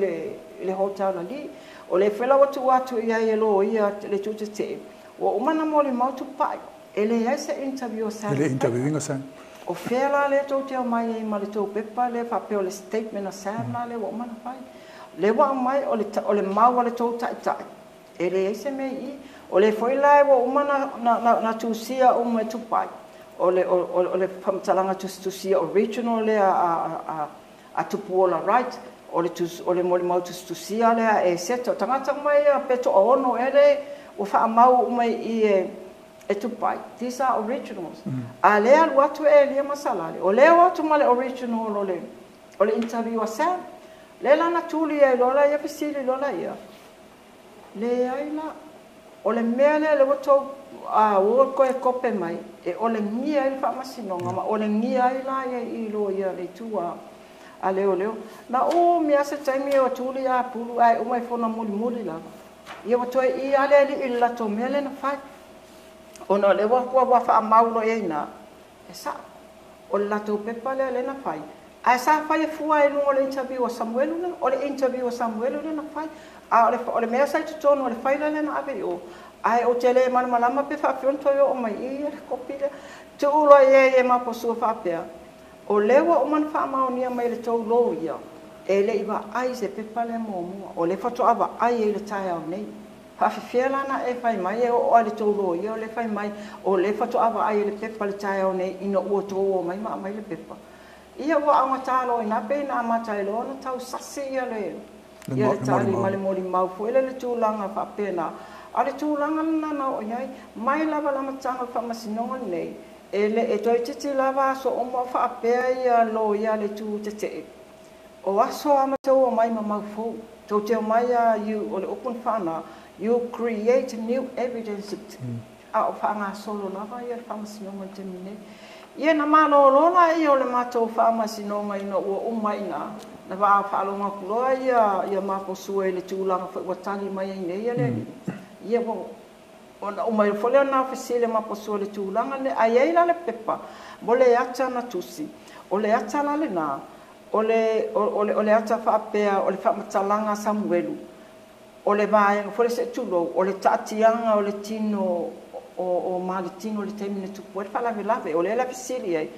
le hotel ali. O le fela ua tuu atu i ai e loia le tutetee. Ua uma na molimau Tupai. E leai se interview o Sam. E le interviewinga Sam. O fea la lea tou te omai ai ma le tou pepa lea faapea o le statement a Sam la lea ua uma na fai. Le ua aumai o le mau a le tou taitai. E leai se mea i. O le foi la ua uma na tusia uma e Tupai. O le faamatalaga tusitusia original lea a Tupuola Wright. O le molimau tusitusia lea e seta. O tagata uma ia pe toaono ele ua faamau uma i e Tupai. These are originals. A lea alu atu e Elia ma Salale. O lea o atu ma le original o le interview a Sam. Le la na tuli ai lola ia fesili lola ia. Leai la. O le mea lea le ua tou ua koe kope mai. E o le ngia ai le faamasinoga ma o le ngia ai la ia i loia le itu a leoleo. Na o mea se taimi o tuli a pulu ai uma i fona mulimuli lava. Ia ua toe i ale ali i le latou mea lea na fai. Ona o le ua ua faamau loa i ina. E sao. O le latou pepa lea lea na fai. Ae sa fai e fua i luga o le interview a Samuelu lea. O le interview a Samuelu lea na fai. A o le mea sa i totonu o le faila lea na ave i o. Ae o te le malamalama pe faapea ona toe oo mai i le kopi lea. Tuu loa i ai e Maposua faapea. O lea ua uma na faamaonia mai le tou loia. E le i vaai se pepa lea muamua. O le faatoa vaai ai le taeao nei. Faafefea la na e fai mai e oo ai le tou loia o le fai mai. O le faatoa vaai ai le pepa le taeao nei ina ua tou o mai ma aumai le pepa. Ia ua augata loa ina pe ina amata ai loa ona tau sasi ia le tali ma le molimau foi le tulaga faapena. A le tulaga lena na oo i ai mai lava le amataga o le faamasinoga lenei. E le e toeitiiti lava aso uma o faapea ia loia le tu tetee. O aso a matou o mai ma mau fou. Tou te omai a you o le upu na faana, you create new evidence. A o faagasolo lava ia le faamasinoga i le taimi nei. Ia na malolo la ia o le matou faamasinoga ina ua uma ina na faalogo atu loa ia Maposua i le tulaga foi ua tali mai ai nei ia le alii. Ia ua ona uma foi lea na fesili Maposua i le tulaga le ai ai la le pepa mo le ata na tusi. O le ata la lena o le ata faapea o le faamatalaga a Samuelu. O le vaega foi le se tulou o le taatiaga o le tino o Maletino le taimi na tupu ai le faalavelave. O lea la fesili ai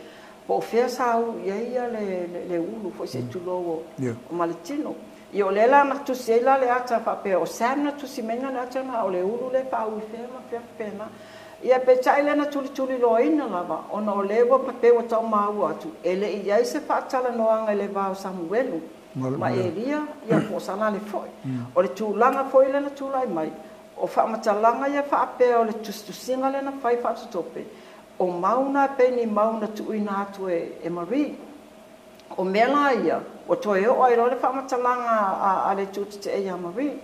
po o fea sa uu i ai ia le ulu foi se tulou o Maletino. Ia o lea la na tusi ai la le ata faapea o Sam na tusi mai na le ata na o le ulu le faaui fea ma fea faapena. Ia peitai lea na tulituli loaina lava ona o lea ua pei ua taumaua atu e le i ai se faatalanoaga i le va o Samuelu ma Elia ia po o Salale foi. O le tulaga foi lea na tulai mai O faamatalaga ia faapea o le tusitusiga lea na fai faatotope, o mau na pei ni mau na tuuina atu e Marie. O mea la ia, ua toe oo ai loa le faamatalaga a le itu tetee ia Marie.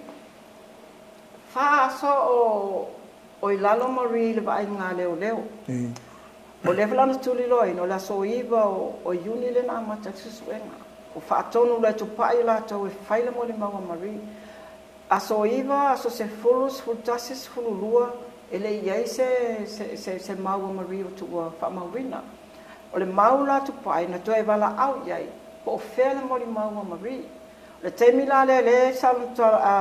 4 aso o i lalo Marie i le vaaiga a leoleo. O lea foi la na tuliloaina, o le aso 9 o Iuni lea na amata ai le suesuega. O faatonu loa e tupai latou e fai le molimau a Marie. Aso 9, aso 10, 11, 12, e le i ai se mau a Marie ua faamauina. O le mau la tupai na toe valaau i ai, po o fea le molimau a Marie. O le taimi la lea lea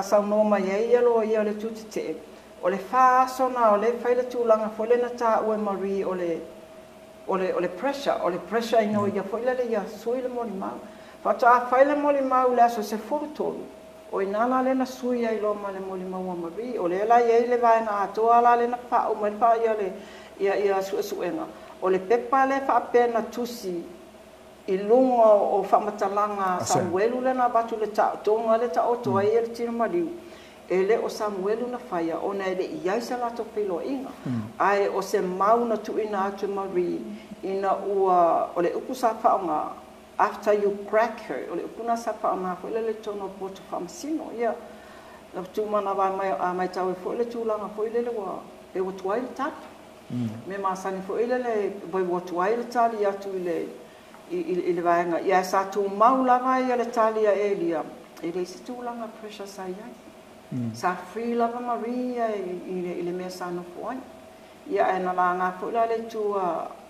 saunoa mai ai ia loia o le itu tetee, o le 4 aso na o lea fai le tulaga foi lea na taua e Marie o le pressure, o le pressure ina ia foi lele ia sui le molimau. Faatoa fai le molimau le aso 13, o ina la lea na sui ai loa ma le molimau a Marie. O lea la i ai le vaega atoa la lea na faauma ai le faa ia suesuega. O le pepa lea faapea na tusi i luga o faamatalaga Samuelu lea na avatu le taotoga le taoto ai le tino maliu. E le o Samuelu na faia ona e le i ai se latou feiloaiga. Ae o se mau na tuuina atu e Marie ina ua o le upu sa faaaoga, after you crack her, o le upu na sa faaaoga foi lele i totonu o le poto faamasino. Ia, na tumana mai tau ai foi le tulaga foi lele ua pe ua tuai le tali. Me masani foi lele ua tuai le tali atu i le vaega. Ia sa tumau lava ia le tali a Elia, e leai se tulaga pressure sa i ai. Sa free lava Marie i le mea sa nofo ai. Ia ae na laga foi la le itu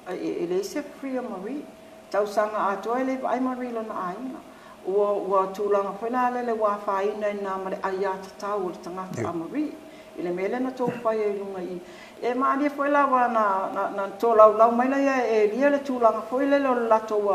e leai se free a Marie. Tausaga atoa e le vaai Marie lona aiga. Ua tulaga foi la lele ua afaina ina ma le aiatatau o le tagata a Marie. I le mea lea na tou fai ai luga i. E maalia foi la ua na tolaulau mai la ia e Elia le tulaga foi lele o le latou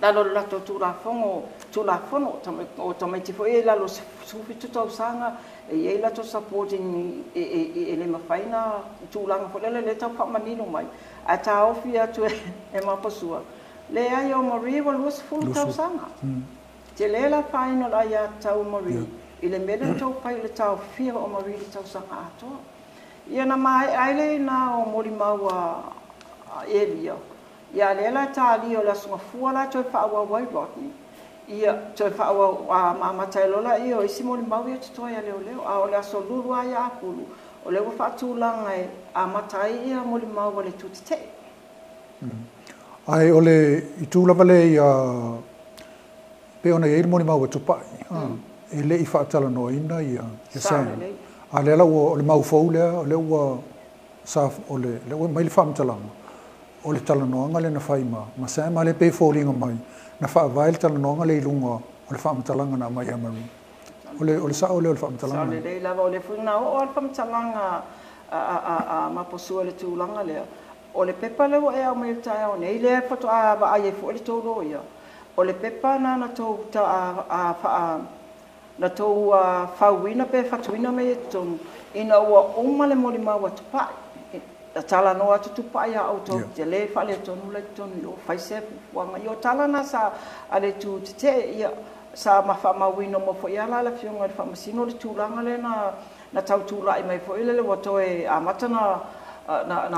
lalo o le latou tulafono o tamaiti foi e lalo 17 tausaga e i ai latou supporting e le mafai na tulaga foi lele le tau faamanino mai. Ae taofi atu e mapasua. Leai o Marie ua 20 tausaga. Te le la whaina la ia tau Marie. I le mea lea tou fai i le taofia o Marie le tausaga atoa. Ia na mae ai le ina o molimau a Elia. Ia lea la talia o le aso gafua la toe faaauau ai Rodney. Ia toe faaauau amata ai loa laia o isi molimau ia totoe a leoleo. A o le aso lulu lava ia Apulu, o lea ua faatulaga e amata ai ia molimau a le itu tetee. Ae o le itu lava le ia pe ona i ai le molimau a Tupai, e le i faatalanoaina ia Sam. A lea la ua o le mau fou lea, o lea ua sa o le lea ua mai le faamatalaga o le talanoaga lea na fai ma Sam, a le pe foliga mai na faavae le talanoaga le i luga o le faamatalaga na aumai ia Marie. O le sao lea o le faamatalaga. Sao lelei lava o le foi na oo a le faamatalaga a maposua le tulaga lea. O le pepa lea ua e aumai i le taeao nei, lea faatoa vaai ai foi le tou loia. O le pepa na tou na tou fauina pe fatuina mai e totonu, ina ua uma le molimau a Tupai. Talanoa atu Tupai a outou, te le faaletonu la i totonu i o, fai se fuafuaga. Ia o tala na sa a le itu tetee, ia sa faamauina uma foi ala le afioga i le faamasino le tulaga lea na tautulai mai foi lele ua toe amata na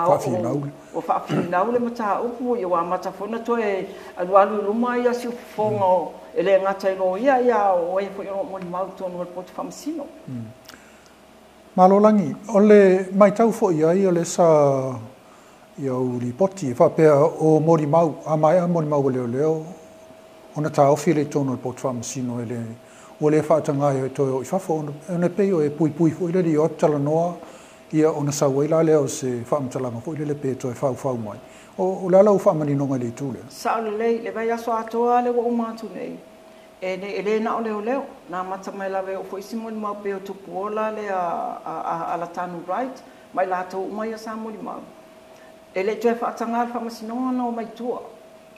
ua faafinau le mataupu, ia ua amata foi na toe alualu i luma ia siufofoga e le gata i loia, ia o e foi o lo o molimau i totonu o le poto faamasino. Malolagi, o le maitau foi ai o le sa ia au lipoti, e faapea o molimau, a maea molimau o leoleo, ona taofi le i totonu o le poto faamasino e le ua le faataga ai toe o i fafo, ona pei o e puipui foi lele i o talanoa, ia ona sau ai la lea o se faamatalaga foi lele pe toe faufau mai. O le ala ua faamaninoga i le itu lea. Sao lelei, le vaiaso atoa le ua uma atu nei, e le na o leoleo, na amata mai lava e oo foi isi molimau pe o Tupuola le a Latanu Wright, mai latou uma ia sa molimau. E le toe faataga le faamasinoga na o mai tua.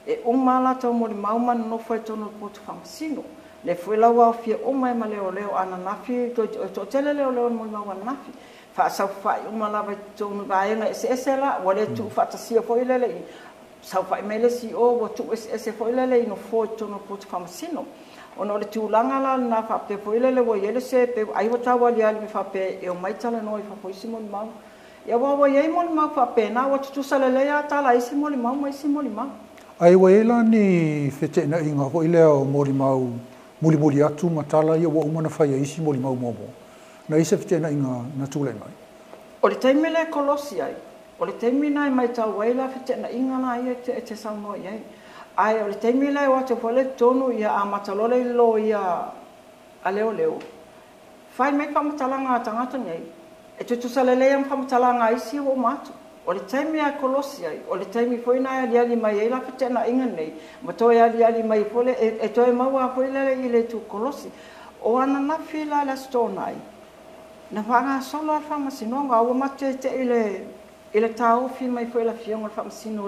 E uma latou molimau ma nonofo ai totonu o le poto faamasino. Le foi la ua aofia uma e ma leoleo ananafi, toatele leoleo molimau ananafi. Faasaufai uma lava i totonu vaega eseese la, ua le tuufaatasia foi lele i saufai mai le CEO, ua tuueseese foi lele i nofo i totonu o le poto faamasino. Ona o le tulaga la lena faapea foi lele ua i ai le sepe, ai ua taualiali mai faapea e omai talanoa i fafo i isi molimau. Ia aua ua i ai molimau faapena, ua tutusa lelei lava tala a isi molimau ma isi molimau. Ae ua i ai la ni feteenaiga foi lea o molimau mulimuli atu ma tala ia ua uma ona fai e isi molimau muamua? Na i ai se feteenaiga na tulai mai? O le taimi lea e kolosi ai, o le taimi lena e matau ai la feteenaiga la ia e te saunoa i ai. Ae o le taimi lea e o atu foi lea i totonu, ia amata loa le loia a leoleo, fai mai faamatalaga a tagata nei, e tutusa lelei lava ma faamatalaga a isi ua uma atu. O le taimi lava e kolosi ai, o le taimi foi lena e aliali mai ai la feteenaiga nei, ma toe aliali mai foi le, e toe maua foi lele i le itu kolosi. O ananafi la le Aso Toonai, na faagasolo lava le faamasinoga, a ua matou te'i i le taofi mai foi e le Afioga i le Faamasino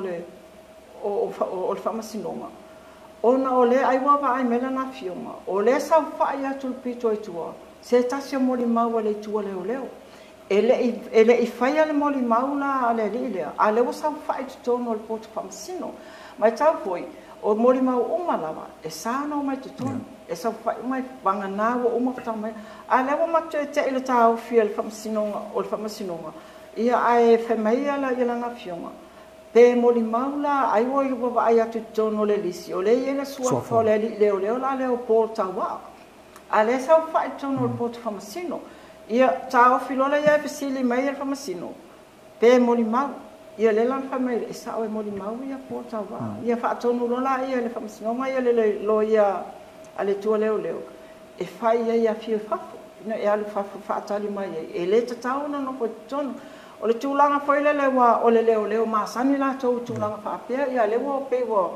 o le Faamasinoga, ona o lea ai ua vaai mai lana afioga, o lea saofai atu le pito i tua, se tasi o molimau a le itu a leoleo. E le i faia le molimau la a le alii lea, a o lea ua saofai i totonu o le poto faamasino. Matau foi, o molimau uma lava, e sa ona omai i totonu, e saofai uma vagana ua uma faatoa mai. A o lea ua matou te'i i le taofi a le Faamasinoga, o le Faamasinoga, ia ae fai mai lana afioga, pe molimau la, ai ua vaai atu i totonu o le lisi, o lea e i ai le suafa o le alii leoleo la lea o Paul Tauaa. A lea saofai i totonu o le poto faamasino. Ia taofi loa lea e fesili mai le Faamasino, pe molimau. Ia lea la na fai mai, e sao e molimau ia Paul Tauaa. Ia faatonu loa la ia le Faamasinoga ia le loia a le itu a leoleo, e fai ai afio i fafo, ina e alu fafo faatali mai ai. E le tatau ona nofo i totonu. O le tulaga foi lele ua o le leoleo masani latou i tulaga faapea, ia lea ua pei ua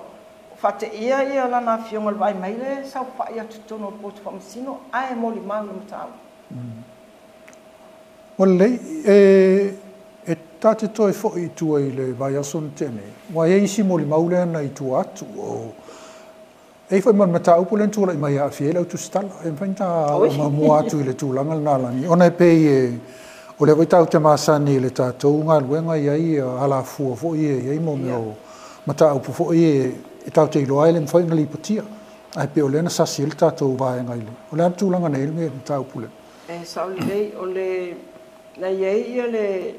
faateia ia lana afioga i le vaai mai le saofai atu i totonu o le poto faamasino, ae molimau le mataupu. Ua lelei, e ta te toe foi i tua i le vaiaso na tea nei, ua i ai isi molimau lea na i tua atu o e i foi ma le mataupu lea na tulai mai e aafia ai le au tusitala. E mafai ona ta muamua atu i le tulaga lena Lagi, ona e pei e o lea foi tatou te masani i le tatou galuega i ai alafua foi e i ai mo mea o mataupu foi e tatou te iloa ai le mafai ona lipotia. Ae pei o lea na sasi ai le tatou vaega i le, o le a le tulaga na i ai le mataupu lea? E sao lelei, o le na i ai ia le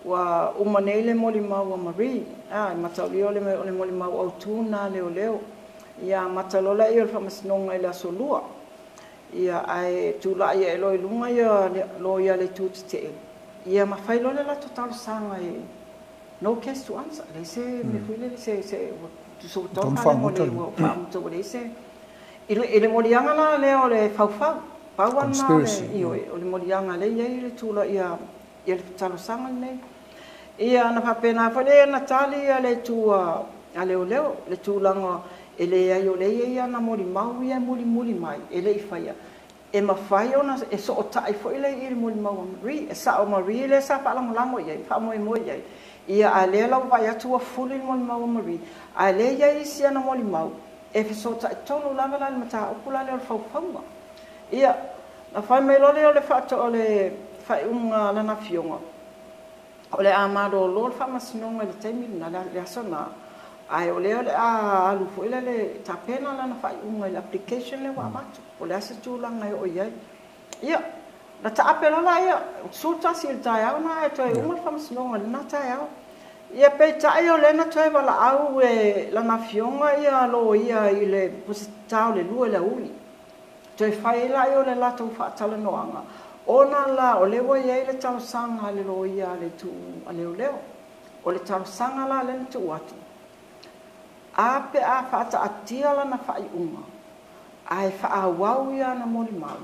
ua uma nei le molimau a Marie, e mataulia o le molimau autū na leoleo. Ia amata loa lea o le Faamasinoga i le aso 2. Ia ae tulai ae loa i luga ia loia le itu tetee. Ia ma fai loa le latou talosaga e no case to answer. Leai se mea foi lele se tusa ua tofa le moli ua faamuta ua leai se i le moliaga la lea o le faufau. Pau lena o le ioe, o le moliaga lea e i ai le tula ia le talosaga lenei. Ia na faapena foi lea na tali ia le itu a leoleo, le tulaga e leai o lea e i ai ana molimau ia e mulimuli mai, e le i faia. E mafai ona e sootai foi le i le molimau a Marie, e sao Marie lea sa faalagolago i ai, faamoemoe i ai. Ia a lea la ua vaai atu ua fuli le molimau a Marie, a lea e i ai isi ana molimau, e fesootai tonu lava la le mataupu la lea o le faufauga. Ia, na fai mai loa lea o le o le faaiuga a lana afioga, o le a malolo le Faamasinoga i le taimi lena, le aso na, ae o lea o le a alu foi lele tapena lana faaiuga i le application lea ua avatu. O le a se tulaga e oo i ai. Ia, na taape loa la ia, 11 i le taeao na e toe uma le Faamasinoga i lena taeao. Ia peitai o lea na toe valaau e lana afioga ia loia i le pusetā o le 2 i le aoauli. Toe fai ai la ia o le latou faatalanoaga, ona la o lea ua i ai le talosaga a le loia a le itu a leoleo. O le talosaga la lea na tuu atu, a pe a faataatia lana faaiuga, ae faaauau ia ana molimau,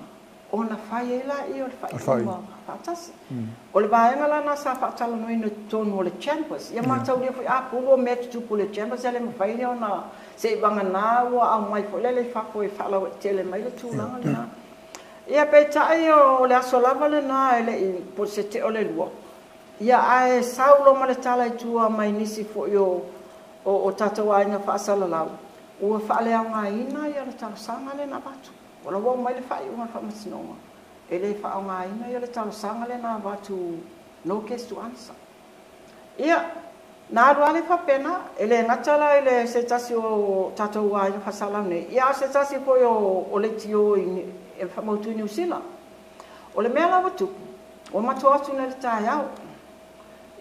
ona fai ai la ia o le faaiuga faatasi. O le vaega la na sa faatalanoaina i totonu o le chambers. Ia mataulia foi a pulu o mea tutupu i le chambers, e le mafai lea ona se i vagana ua aumai foi lele i fafo e faalauaitele mai le tulaga lena. Ia peitai o le aso lava lena e le i po se te o le 2. Ia ae sau loa ma le tala i tua mai nisi foi o tatou aiga faasalalau, ua faaleaogaina ia le talosaga lea na avatu. O la ua aumai le faaiuga o le Faamasinoga, e le faaaogaina ia le talosaga lea na avatu no case to answer. Ia, Na alu lava lea faapena, e le gata la i le se tasi o tatou aiga faasalau nei, ia a o se tasi foi o leitio e faamautu i Niu Sila. O le mea la ua tupu, ua matou o atu nei i le taeao,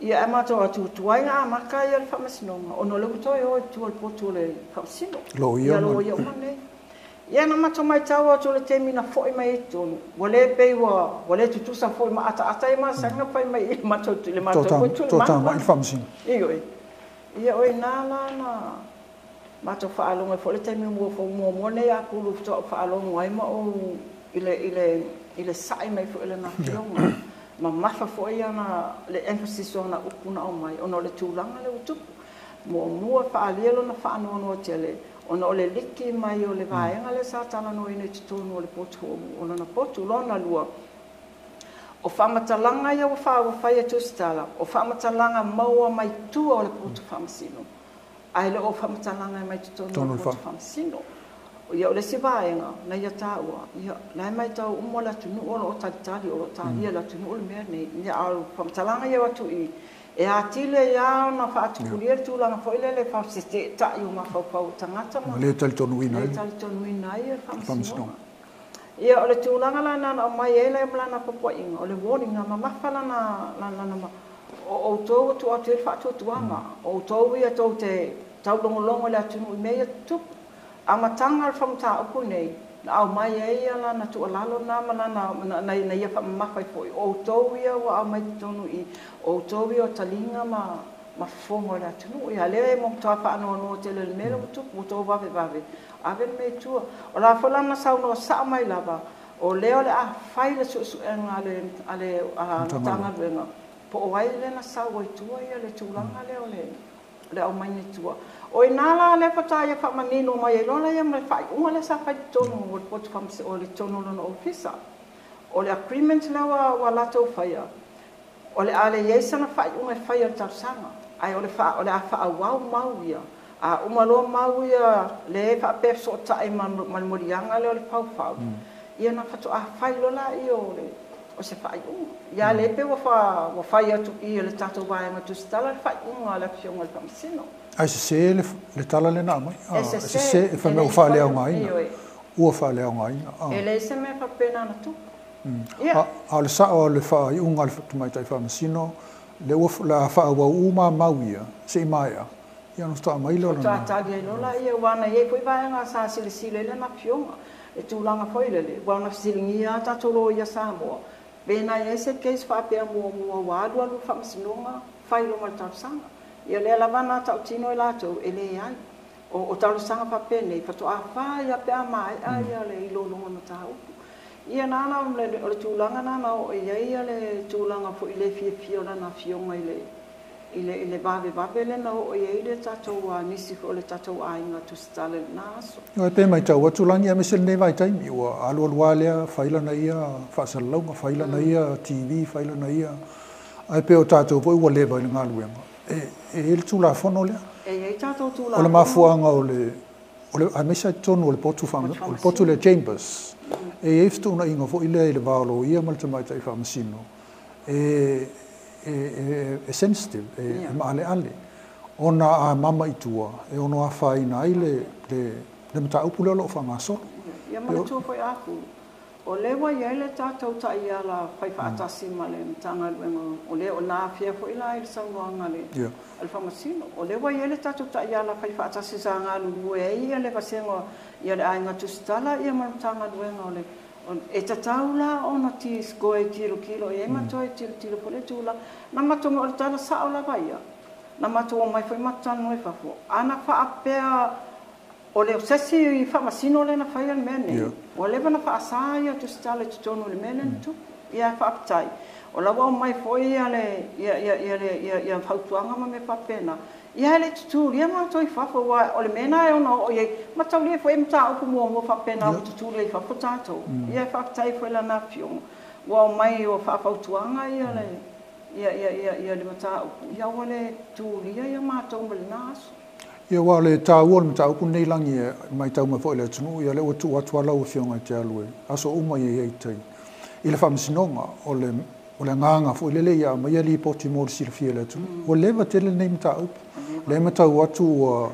ia ae matou o atu tuai ona amata le faamasinoga ona o lea ua toe o i tua i le potu o le faamasino. Loia Ia loia uma nei. Ia na matou matau atu i le taimi na foi mai ai i totonu, ua le pei ua le tutusa foi ma ataata ia masani ona fai mai i le matou foi Toatamai le faamasino. Ioe. Ia o i ina la na matou faalogo ai foi le taimi muamua lenei a Pulu faatoa ou faalogo ai ma ou i le sa'i mai foi o lana afioga. Mamafa foi ana le emphasis o ana upu na aumai ona o le tulaga lea ua tupu. Muamua faaalia lona faanoanoa tele ona o le liki mai o le vaega lea sa talanoaina i totonu o le potu o lona potu. Lona lua, o faamatalaga ia ua fai e Tusitala, o faamatalaga maua mai tua o le potu faamasino, ae le o faamatalaga mai totonu o le potu faamasino. Ia o le isi vaega na ia taua, ia la e matau uma le atunuu o lo o talitali, o lo o talia le atunuu le mea nei. Ia a o faamatalaga ia atu i e atili ai lava ona faatupulia le tulaga foi lele faafesetetai o mafaufau o tagata ma le talitonuina ai le faamasinoga. Ia o le tulaga la na aumai ai le lana popoiga, o le warning na mamafa lana o outou atu atu i le faatuatuaga, o outou ia tou te taulogologo i le atunuu i mea ia tutupu. Amataga o le famataupu nei, na aumai ai lana tuualalo na ma lana na ia faamamafa ai foi, o outou ia ua aumai totonu i o outou ia o taliga ma fofoga o le atunuu. Ia lea e matua faanoanoa tele le mea lea ua tupu, ua outou vavevave, ave le mea i tua. O la foi lana saunoa sao mai lava, o lea o le a fai le suesuega a le Matagaluega, po o ai lea na sau ai tua ia le tulaga lea o le aumaiga i tua. O ina la lea faatoa ia faamanino mai ai loa ia ma le faaiuga lea sa fai i totonu o le potu o le totonu o lona ofisa. O le agreement lea ua latou faia, o le a le i ai sana faaiuga e fai e le talosaga, ae o le a faaauau mau ia. A uma loa mau ia le faapea fesootai ma le moliaga lea o le faufau, ia na faatoa fai loa laia o se faaiuga. Ia le pe ua fai atu i le tatou vaega Tusitala le faaiuga a le afioga i le faamasino. Ae sese le tala lena aumai. E sese e fai mai ua faaleaogaina. Ua faaleaogaina. E leai se mea faapena na tupu. A o le sao o le faaiuga a le tamaitai faamasino, le ua la faaauau uma mau ia, se i maea, ia ona faatoa aumai lea o lana. Faatoa tali ai loa laia, aua na i ai foi vaega sa silasila i lana afioga. E tulaga foi lele, ua ona fesiligia lava tatou loia Samoa, pe na i ai se case faapea muamua ua alu alu le faamasinoga, fai loa ma le talosaga. Ia lea lava na tautino i latou, e leai. O talosaga faapenei, faatoa fai lava pe a maea ia le iloiloga mataupu. Ia na ala o le tulaga na na oo i ai le tulaga foi le fiafia o lana afioga i le vavevave lea na oo i ai le tatou nisi foi o le tatou aiga Tusitala i lena aso. E pe matau atu lagi aemaise lenei vaitaimi, ua alualu lava lea fai lana ia faasalalauga, fai lana ia TV, fai lana ia, ae pe o tatou foi ua leva i le galuega. E i ai le tulafono lea. E i ai tatou tulafono. O le mafuaaga o le aemaise ai totonu o le potu o le potu lea Chambers. E i ai fetuunaiga foi lea i le va o loia ma le tamaitai faamasino. E sensitive, e maaleale. Ona a mama i tua, e ono afaina ai le mataupu lea o lo o faagasolo. Ia manatua foi Apu, o lea ua i ai le tatou taiala fai faatasi ma le Matagaluega, o lea o na afea foi la i le saunoaga a le faamasino. O lea ua i ai le tatou taiala fai faatasi sa galulue ai ia le vasega ia le aiga Tusitala ia ma le Matagaluega o le e tatau la ona toe tilotilo i ai ma toe tilotilo foi le tulaga. Na matou o le tala sao lava ia, na matou omai foi matou talanoa i fafo. Ana faapea o le sesi faamasino lea na faia le mea nei, ua leva na faasa ia Tusitala i totonu o le mea lea na tupu. Ia faafetai. O la ua aumai foi ia le fautuaga ma mea faapena. Ia e le tutulia matou i fafo, aua o le mea na e ono oo i ai, mataulia foi mataupu muamua faapena ua tutulia i fafo tatou. Ia faafetai foi lana afioga. Ua aumai o faafautuaga ia le mataupu. Ia ua le tutulia ia matou ma lena aso. Ia ua le taua o le mataupu lenei lagi e matau mai foi i le atunuu, ia lea ua tuu atu lava lau afioga i te alu e aso uma ia i ai tai. I le faamasinoga o le O le agaga foi lele ia aumaia lipoti mo le silafia e le atunuu. Ua leva tele lenei mataupu. O lea e matau atu ua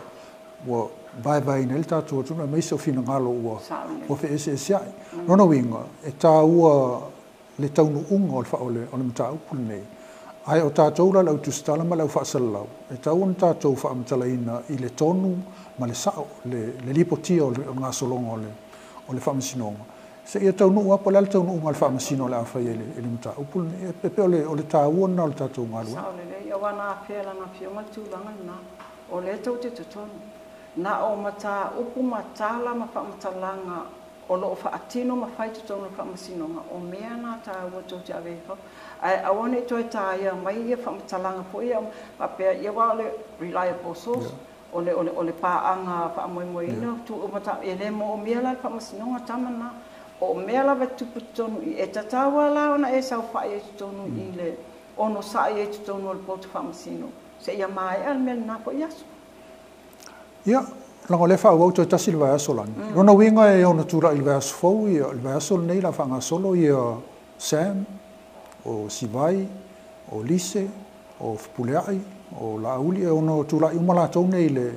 ua vaevaeina ai le tatou atunuu aemaise o finagalo ua ua feeseeseai. O lona uiga, e taua le taunuuga o le o le o le mataupu lenei. Ae o tatou la le au tusitala ma le au faasalalau, e tatau ona tatou faamatalaina i le tonu ma le sao le le lipotia o le gasologa o le o le Faamasinoga seia taunuu lava po o le a le taunuuga a le Faamasino o le a fai ai i le mataupu lenei. E pei o le taua lena o le tatou galuega. Sao lelei, aua na afea e lana Afioga le tulaga lena, o lea tou te totonu. Na o mataupu ma tala ma faamatalaga o lo o faatino ma fai i totonu o le Faamasinoga, o mea na taua tou te ave ai i fafo. Ae aua ne i toe taia mai ia faamatalaga foi ia faapea, ia aua o le reliable source, O le, o le, o le paaga faamoemoeina tu uma ta, e le moomia la le faamasinoga tama na. O mea lava e tutupu i totonu i, e tatau lava la ona e saofai ai i totonu i le onosai ai i totonu o le poto faamasino seia maea le mea lena foi aso. Ia, leaga o lea e faaauau toe tasi le vaiaso lani. Lona uiga e ono tulai i le vaiaso fou ia, le vaiaso lenei o le a faagasolo ia Sam, o Sivai, o Lise, o Fepuleai, o Laauli, e ono tulai uma latou nei i le,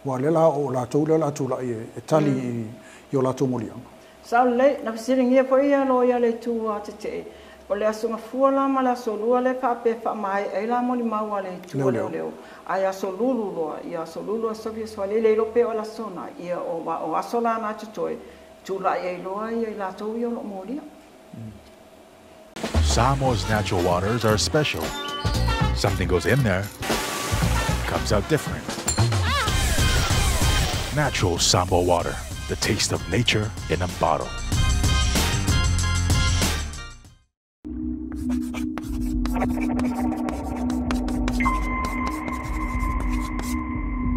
aua o lea la o latou lea o le a tulai e tali i o latou moliaga. Sao lelei, na fesiligia foi ia loia a le Itu a Tetee, o le Aso Gafua la ma le Aso Lua lea faapea e faamaea ai la molimau a le Itu a Leoleo, ae Aso Lulu loa, ia Aso Lulu, Aso Savi, Aso Faraile, le iloa pe o le aso na, ia o aso la na totoe, tulai ai loa ia i latou ia o lo o molia. Samoa's natural waters are special. Something goes in there, comes out different. Natural Samoa water, the taste of nature in a bottle.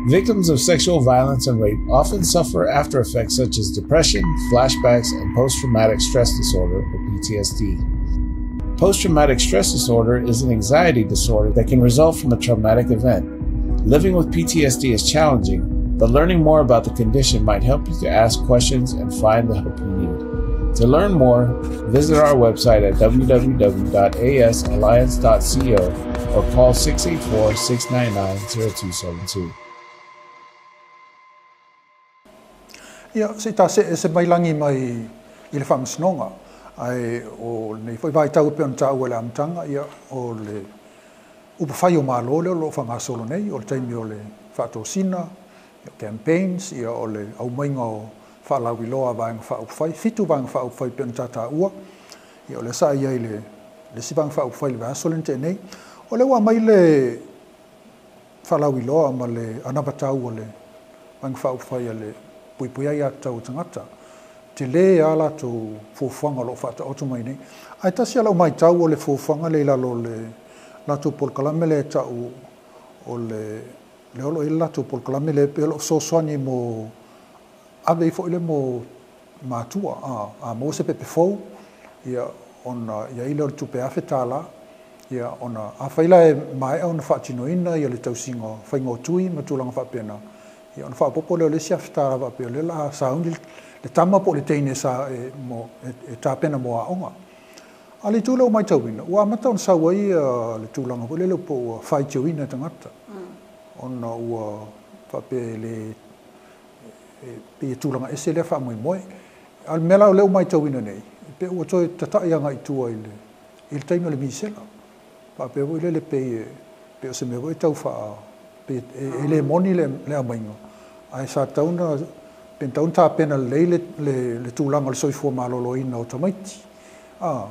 Victims of sexual violence and rape often suffer after effects such as depression, flashbacks, and post traumatic stress disorder, or PTSD. Post traumatic stress disorder is an anxiety disorder that can result from a traumatic event. Living with PTSD is challenging, but learning more about the condition might help you to ask questions and find the help you need. To learn more, visit our website at www.asalliance.co or call 684 699 0272. Ia, se i ta se'e mai lagi mai i le Faamasinoga, ae o lenei foi vaitau e pei ona taua i le amataga, ia, o le upufai o Malo lea o lo o faagasolo nei, o le taimi o le faatosina, o campaigns, ia, o le aumaiga o faalauiloa a Vaega Faaupufai, fitu Vaega Faaupufai e pei ona ta taua, ia, o lea sa i ai i le isi Vaega Faaupufai i le vaiaso lea na tea nei. O lea ua aumai le faalauiloa ma le anavatau a le Vaega Faaupufai a le Puipuia Aiatatau a Tagata. Tele lava latou fuafuaga o lo o faataoto mai nei. Ae tasi lava lau matau o le fuafuaga lea i lalo o le latou polokalame lea e tau o le lea o lo o i ai le latou polokalame lea pei o lo o fesoasoani mo ave ai foi lea mo matua, a maua se pepe fou, ia, ona i ai lea o le tupe $1,000, ia, ona afai la e maea ona faatinoina ia le tausiga o faiga o tui ma tulaga faapena, ia, ona faaopoopo lea o le isi $1,000 faapea o lea o le a sauni le tama po o le teine sa e, mo, e, e tapena mo aoga. A o le itu lea ua matauina, ua amata ona sau ai le tulaga foi lele po ua faitioina tagata, ona ua faapea e le e pei e tulaga ese lea faamoemoe. A o le mea la o lea ua matauina nei, e pei ua toe tata'i agai i tua i le i le taimi o le misela. Faapea foi lele pei e pei o se mea foi e tau faa pei e le moni le le aumaiga, ae sa tatau ona pe na tatau ona tapena lelei le le le tulaga o le soifua maloloina o tamaiti. A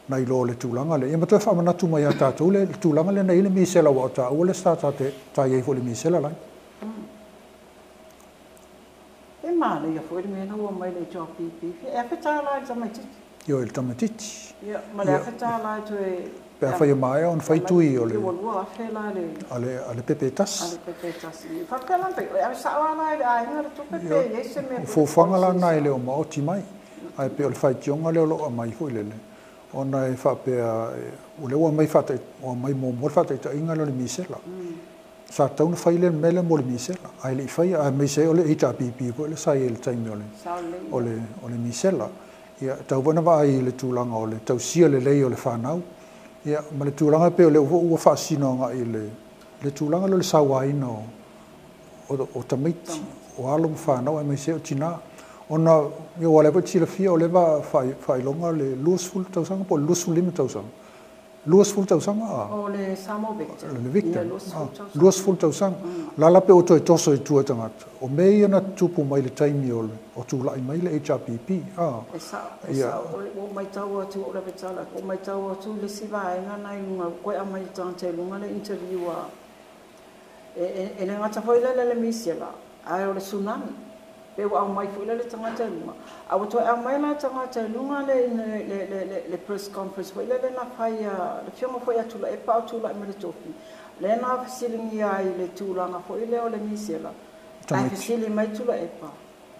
nai lo le tulaga lea. Ia ma toe faamanatu mai ia tatou le tulaga lea na i ai le misela aua o taua le sa ta i ai foi i le misela la. E manaia foi le mea na ua mai le HRPP. E $1,000 i le tamaitiiti. Ioe, i le tamaitiiti. Ia, ma le $1,000 e toe... Pe afai e maea ona fai tui o le... Ua $2,000 la le... A le pepe e tasi. A le pepe e tasi. E faapea la, e ave sao lava la i le aiga le tupe pe i ai se mea... O fuafuaga la na e le o maoti mai. Ae pei o le faitioga lea o lo o aumai foi lele, ona e faapea, o lea ua aumai ua aumai muamua le faataitaiga lea o le misela. Sa tatau ona fai le mea lea mo le misela, ae le i faia, aemaise ai o le HRPP foi lea sa i ai i le taimi o le, o le, o le misela. Ia, e tatau foi ona vaai i le tulaga o le tausia lelei o le fanau. Ia, ma le tulaga pe o le ua faasino agai i le tulaga lea o le sauaina o tamaiti, o alo ma fanau aemaise o tinā. Ona ia ua lea foi silafia o lea faailoga le 20 tausaga po o le 25 tausaga. 20 tausaga a? O le Samoa Victim. Le victim. 20 tausaga. La pe o toe toso i tua tagata. O mea ia na tupu mai le taimi o tulai mai le HRPP. E sao, o maitau atu o le vetala, o maitau atu le si vaega na i luga, koe a mai tagata i luga le interview a. E le gata foi lele le misela, ae o le tsunami. Pe ua au mai foi lele tagata i luga. A ua toe au mai la tagata i luga le press conference foi lele na fai le fioga foi atu la e pa o tula'i mai le tofi. Le na fesiligia ai le tulaga foi lea o le misela. Ai fesili mai Tuilaepa.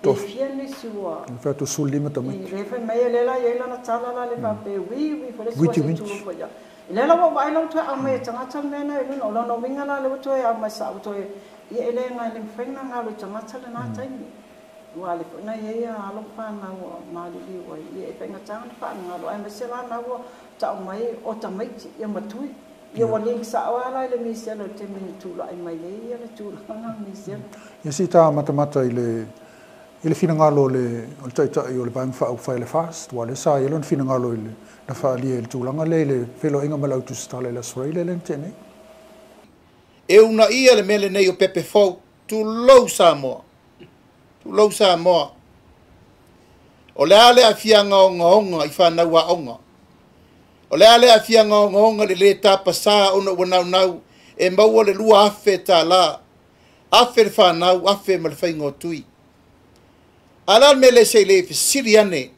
E fia nisi ua... Le fai atu 15 tamaiti. Le fai mai le la iai lana tala la le faapea wi foi le sua se tulu foi ia. Le la ua vaai lau toe au mai e tagata le mea na i luna. O lona uiga la le ua toe au mai sa ua toe... Ia e le ngai le mafai ona galo i tagata lena taimi. Ua le foi na iai a alo whanau ua maliliu ai. Ia e whaingatanga na whaangalo. Ai maise la na ua tau mai o tamaiti ia matui. Ia ua link sa o ala i le misela o te mini tula ai mai le ia le tulaga misela. Ia si tā matamata i le finagalo o le taitai o le vaega faaupufai le FAST, ua le sa ia lona finagalo i le na faalia i le tulaga lea i le feloaiga ma le autusitala i le Aso Faraile lea na tea nei. E una ia le mele nei o pepe fou, tulou Samoa. Tulou Samoa. O le a le afiaga ogaoga i fanau aoga. O le a le afiaga ogaoga le lē tapasā ona ua naunau e maua le 2,000 tālā. Afe le fanau, afe ma le faiga o tui. A la le mea le se i le fesili ane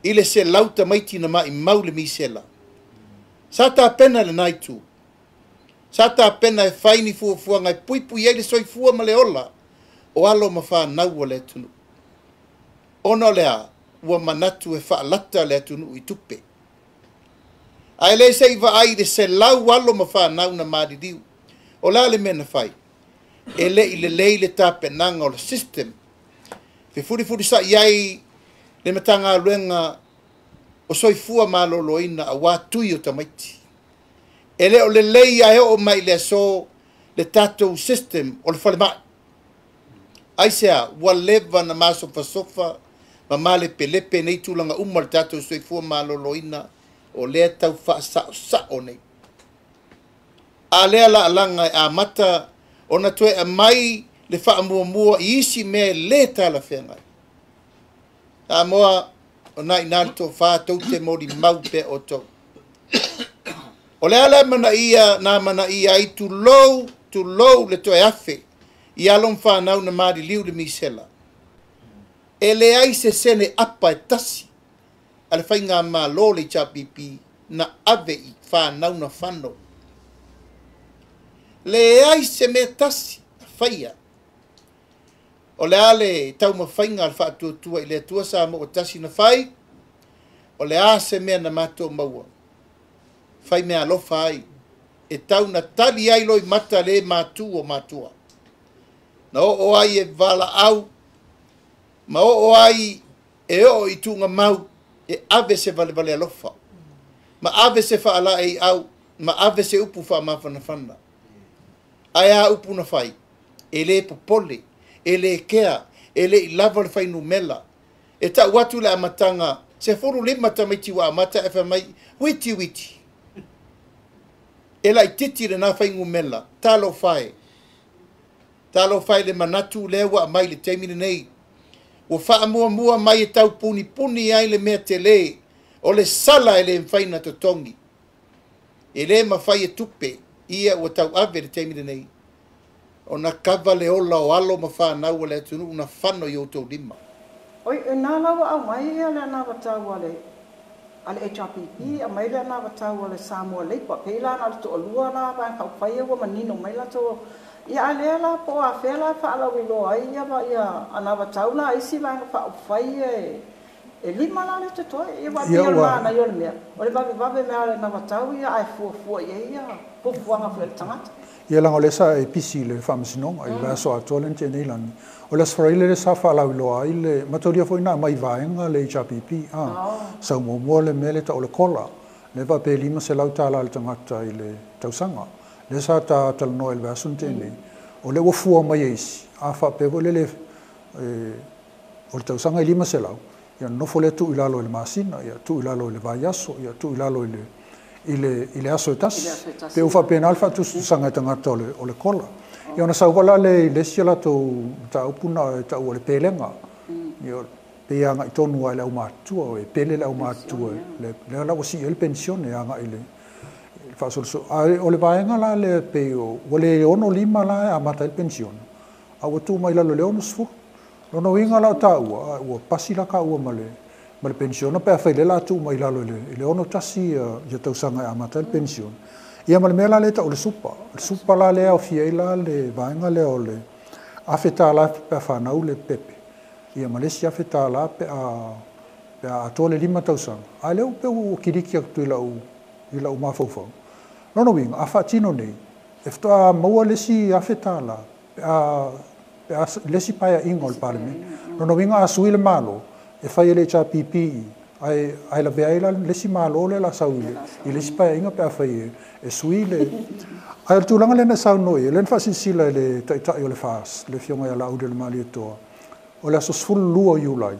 i le 100 tamaiti na maimau le misela. Sa tapena lenā itu. Sa tapena e fai ni fuafuaga e puipui ai le soifua ma le ola o alo ma fanau o le atunuu. Ona o le a, ua manatu e faalata le atunuu i tupe. Ae le se i vaai le 100 alo ma fanau na maliliu. O la le mea na fai. E le i lelei le tapenaga o le system. Fefulifulisa'i ai le Matagaluega o Soifua Maloloina auā tui o tamaiti. E le o lelei ae oo mai i le aso le tatou system o le falemai. Aisea, ua leva na masofasofa ma malepelepe nei tulaga uma o le tatou soifua maloloina o lea tau faasaosao nei. A lea laalaga e amata ona toe aumai le faamuamua i isi mea e lē talafeagai. Samoa o na ina le tofā tou te molimau pea outou. O le ala e manaia na manaia ai tulou, tulou le toe afe i alo ma fanau na maliliu le misela. E leai se sene apa e tasi a le faigamālō le HRPP na ave i fanau na fano. Leai se mea tasi na faia. O le a le taumafaiga a le faatuatua i le Atua Samoa ua tasi na fai, o le a se mea na matou maua. Fai mea alofa ai, e tau na tali ai loimata lē matū o matua. Na oo ai e valaau, ma oo ai e oo i tuugamau, e ave se valevale alofa. Ma ave se faalaeiau, ma ave se upu faamafanafana. Ae a upu na fai, e lē popole, e lē kea, e lē i lava le fuainumera. E ta'u atu le amataga, 15 tamaiti ua amata e fai mai, witi witi. E laitiiti lenā fuainumera, talofa e. Talofa e le manatu lea ua aumai i le taimi lenei. Ua faamuamua mai e taupunipuni ai le mea telē, o le sala e lē mafai ona totogi. E lē mafai e tupe ia ua tauave i le taimi lenei ona kava le ola o alo ma fanau o le atunuu na fano i outou lima. Oi, ina la ua aumai ia le anavatau a le HRPP, aumai le anavatau a le Samoa Labour, pei la na o le toalua la vaega faaupufai ua manino mai latou. Ia a lea la po o afea la faalauiloa ai ia anavatau la isi vaega faaupufai e 5 la le totoe. Ia ua pei o le manaia o le mea. O le vavevave mea o le anavatau ia ae fuafua i ai ia fuafuaga foi a le tagata. Ia laga o lea sa e pisi i le faamasinoga i le vaiaso atoa lea na tea nei lagi. O le Aso Faraile lea sa faalauiloa ai le mataulia foi na aumai vaega le HRPP. Sau muamua le mea lea ta'u o le kola. Lea faapea e $500 le tagata i le tausaga. Lea sa ta talanoa i le vaiaso na tea nei, o lea ua fua mai e isi, a faapea foi lele o le tausaga e 500, ia nofo lea tuu i lalo i le masina, ia tuu i lalo i le vaiaso, ia tuu i lalo i le aso e tasi. Pe ua faapena le faatusatusaga e tagata o le kola. Ia ona sau foi la le i le isi a latou mataupu na e taua o le pelega. Ia pe agai tonu lava i le aumatutua, e pele le aumatutua, lea la ua sii ai le penisione agai i le faasolosolo. A o le vaega la lea pei ua le 65 la e amata ai le penisione, a ua tuu mai lalo i le 60. Lona uiga la o taua, ua pasi la taua ma le penisione, pe afai lea la tuu mai lalo i le 61 ia tausaga e amata ai le penisione. Ia ma le mea la lea e tau o le supa. O le supa la lea aofia ai la le vaega lea o le $1,000 pe a fanau le pepe. Ia ma le isi $1,000 pe a atoa le 5 tausaga. A lea pe ua kiliki atu i lau mafaufau. Lona uiga, a faatino nei, e faatoa maua le isi $1,000 pe a le isi paeaiga o le Palemene. Lona uiga a sui le Malo, e fai e le HRPP ai lavea ai la le isi Malo lea la sau i le isi paeaiga pe a fai e sui le. Ae o le tulaga lea na saunoa i ai, lea na faasilasila e le taitai o le FAS, le afioga ia Laauli o le Malietoa, o le aso 12 o Iulai,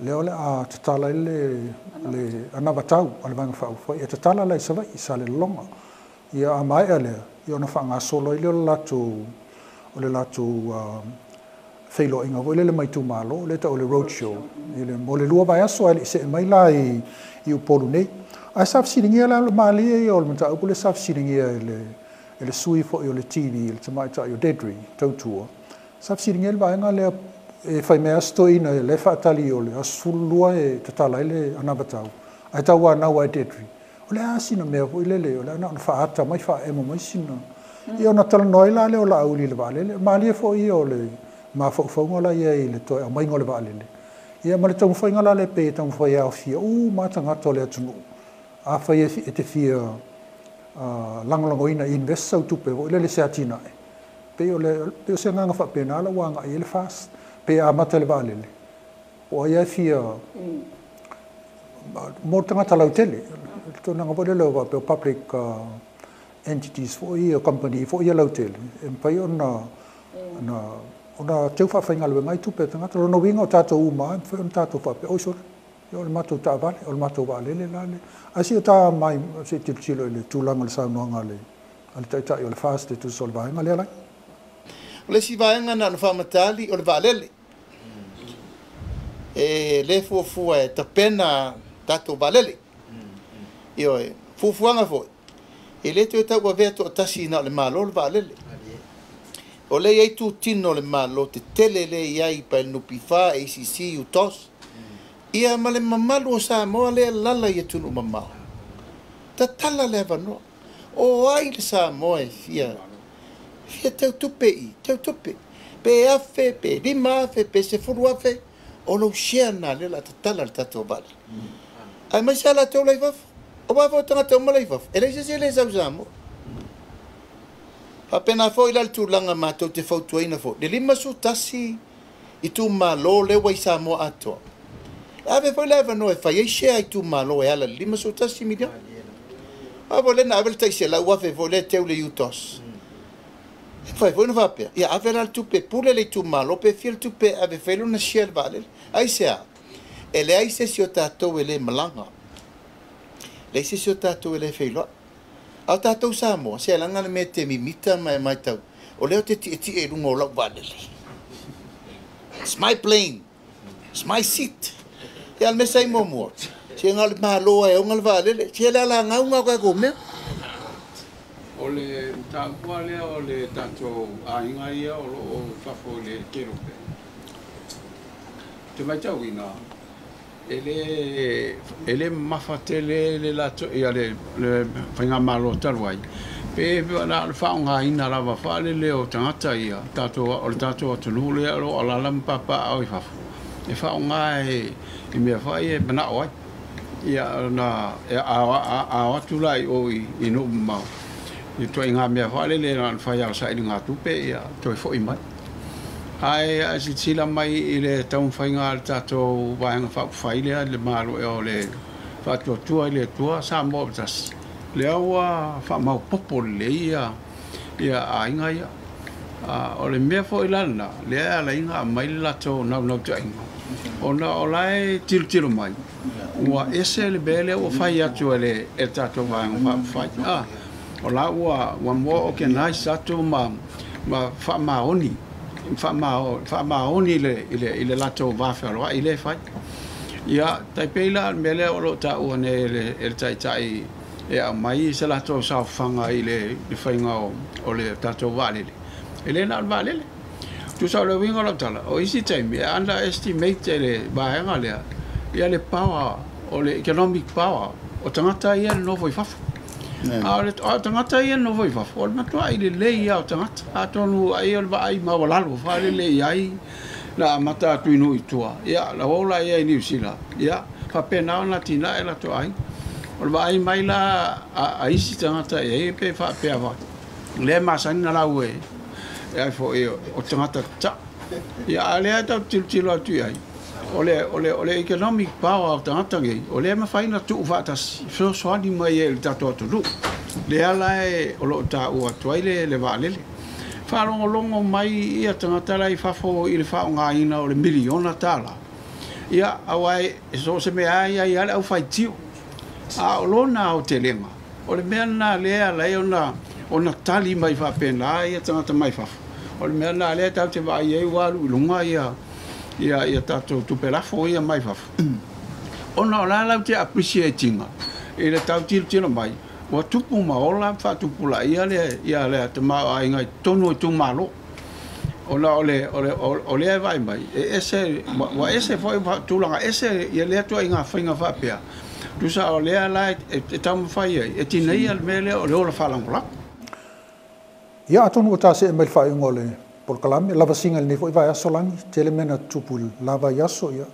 lea o le a tatala ai le anavatau a le Vaega Faaupufai, e tatala la i Savaii, i Salelologa. Ia a maea lea, ia ona faagasolo ai lea o le latou feiloaiga foi lele mai itumalo, lea e tau o le road show, mo le 2 vaiaso ae le i see mai la i Upolu nei. Ae sa fesiligia la le malie ia o le mataupu lea sa fesiligia e le sui foi o le TV, le tamaitai o Dedri, Tautua, sa fesiligia le vaega lea e fai mea aso toeaina e le faatali o le aso 12 e tatala ai le anavatau, ae tauanau ai Dedri. O le a sina mea foi lele, o le ana ona faata mai faaemo mai sina. Ia ona talanoa ai la lea o Laauli i le vaalele. Malie foi ia o le mafaufauga la ia i le toe aumaiga o le vaalele. Ia ma le taumafaiga la le pe taumafai e aofia uma tagata o le atunuu. Afai e te fia lagolagoina invest sau tupe foi lele se atinae. Pe o se agaga faapena la ua agai ai le FAS. Pe amata le vaalele. O ai e fia mo tagata lautele. Tulaga foi lele o faapea public entities foi ia, company foi ia lautele. E mafai ona teu faafaigaluega ai tupe a tagata. Lona uiga o tatou uma, e mafai ona tatou faapea, oi sole, o le matou taavale, o le matou vaalele la le. Ae se i ta mai, se i tilotilo i le tulaga o le saunoaga a le taitai o le FAS, le tusa o le vaega lea lai. O le isi vaega na ona faamatali o le vaalele. E le fuafua e tapena tatou vaalele. Ioe, fuafuaga foi, e le toe tauavea toatasi na o le Malo le vaalele. O le iai tutino le Malo te tele le iai pa le NPF, ACC, UTOS. Ia ma le mamalu o Samoa lea lala i atunuu mamao. Tatala le avanoa. O ai le Samoa e fia tautupe i, tautupe. Pe 1,000, pe 5,000, pe 10,000, o lou share na lea la tatala le tatou vaalele. Ae mai sa latou lai fafo. O vava o tagata uma lai fafo. E leai se isi e le sau Samoa. Faapena foi la le tulaga matou te fautuaina foi. Le 51 itumalo lea ua i Samoa atoa. E ave foi le avanoa e fai ai share itumalo e ala le 51 miliona. A foi lea na ave le tai 100,000 foi lea teu le UTOS. E fai foi na faapea. Ia ave la le tupe pule le itumalo pe fia le tupe ave fai lona share le vaalele. Ai se a? E leai se isi o tatou e le malaga. Leai se isi o tatou e le feiloai. A o tatou Samoa, se laga le mea te mimita ma e matau. O lea o te tietie i luga o lau vaalele. It's my plane. It's my seat. Ia le mea sa i muamua. Se ngā le malo ai o ngā le vaalele. Se le ala ngau ngau kai mea. O le tāua lea o le tātou āinga ia o lo o fafo i le kerope. Te maitauina, e le mafatele le lato ia le whainga malo talu ai. Pe la le whaonga lava whaale le o tangata ia, tātou, o le tātou atunuu lea o alala mpapa au i fafo. E whaonga e mea whai e manao ai. Ia na e a atu lai o i nuu mamao. I toi ngā mea whaale le na whai au sa i ngā tupe ia toi fo i mai. Ai a sila mai i le taumafaiga a le tatou vaega faaupufai lea le Malo e o le Faatuatua i le Atua Samoa ua tasi, lea ua faamaopoopo lelei ia aiga ia. O le mea foi la lena, lea e ala ai ona aumai le latou naunautaiga, ona o la e tilotilo mai, ua ese le mea lea ua fai atu e le tatou Vaega Faaupufai. O la ua more organized atu ma faamaoni, faamaoni i le latou vafealoai lea e fai. Ia, tai pei la o le mea lea o lo o taua nei e le Taitai e aumai se latou saofaga i le faiga o le tatou vaalele. E le na o le vaalele. Tusa o le uiga o lau tala, o isi taimi e underestimate e le vaega lea ia le power o le economic power o tagata ia e nonofo i fafo. A o le tagata ia e nonofo i fafo, o le matuai lelei ia o tagata. Atonu ai o le vaai maualalo faalelei i ai na amata atu i nuu i tua. Ia, la ua ola ia i Niu Sila. Ia, faapena ona atinae latou aiga. O le vaai mai la a isi tagata i ai pe faapea foi. Lea e masani na lau e ai foi o tagata tatao. Ia, a lea e tau tilotilo atu i ai, o le economic power o tagata nei, o lea e mafai ona tuufaatasi, fesoasoani mai ai i le tatou atunuu. Lea la e o lo o taua atu ai le vaalele. Faalogologo mai ia tagata la i fafo i le faaaogaina o le $1 miliona. Ia, aua e so o se mea ai ai le aufaitio. A o lona aotelega, o le mea lena lea ala ai ona tali mai faapena ia tagata mai fafo. O le mea lena lea tatou te vaai ai ua alu i luga ia tatou tupe lafo ia mai fafo. Ona o la lau te appreciate ina i le tau tilotilo mai, ua tupu ma ola faatupulaia le ia le tamaoaiga i totonu o itumalo. Ona o lea e vaai mai, e ese, ua ese foi tulaga ese ia lea ituaiga faiga faapea. Tusa o lea la e taumafai ai, e tineia le mea lea o le ola faalagolago. Ia, atonu ua tase'e mai le faaiuga o le polokalame, lavasiga i lenei foi vaiaso lagi, tele mea na tutupu i la vaiaso, ia,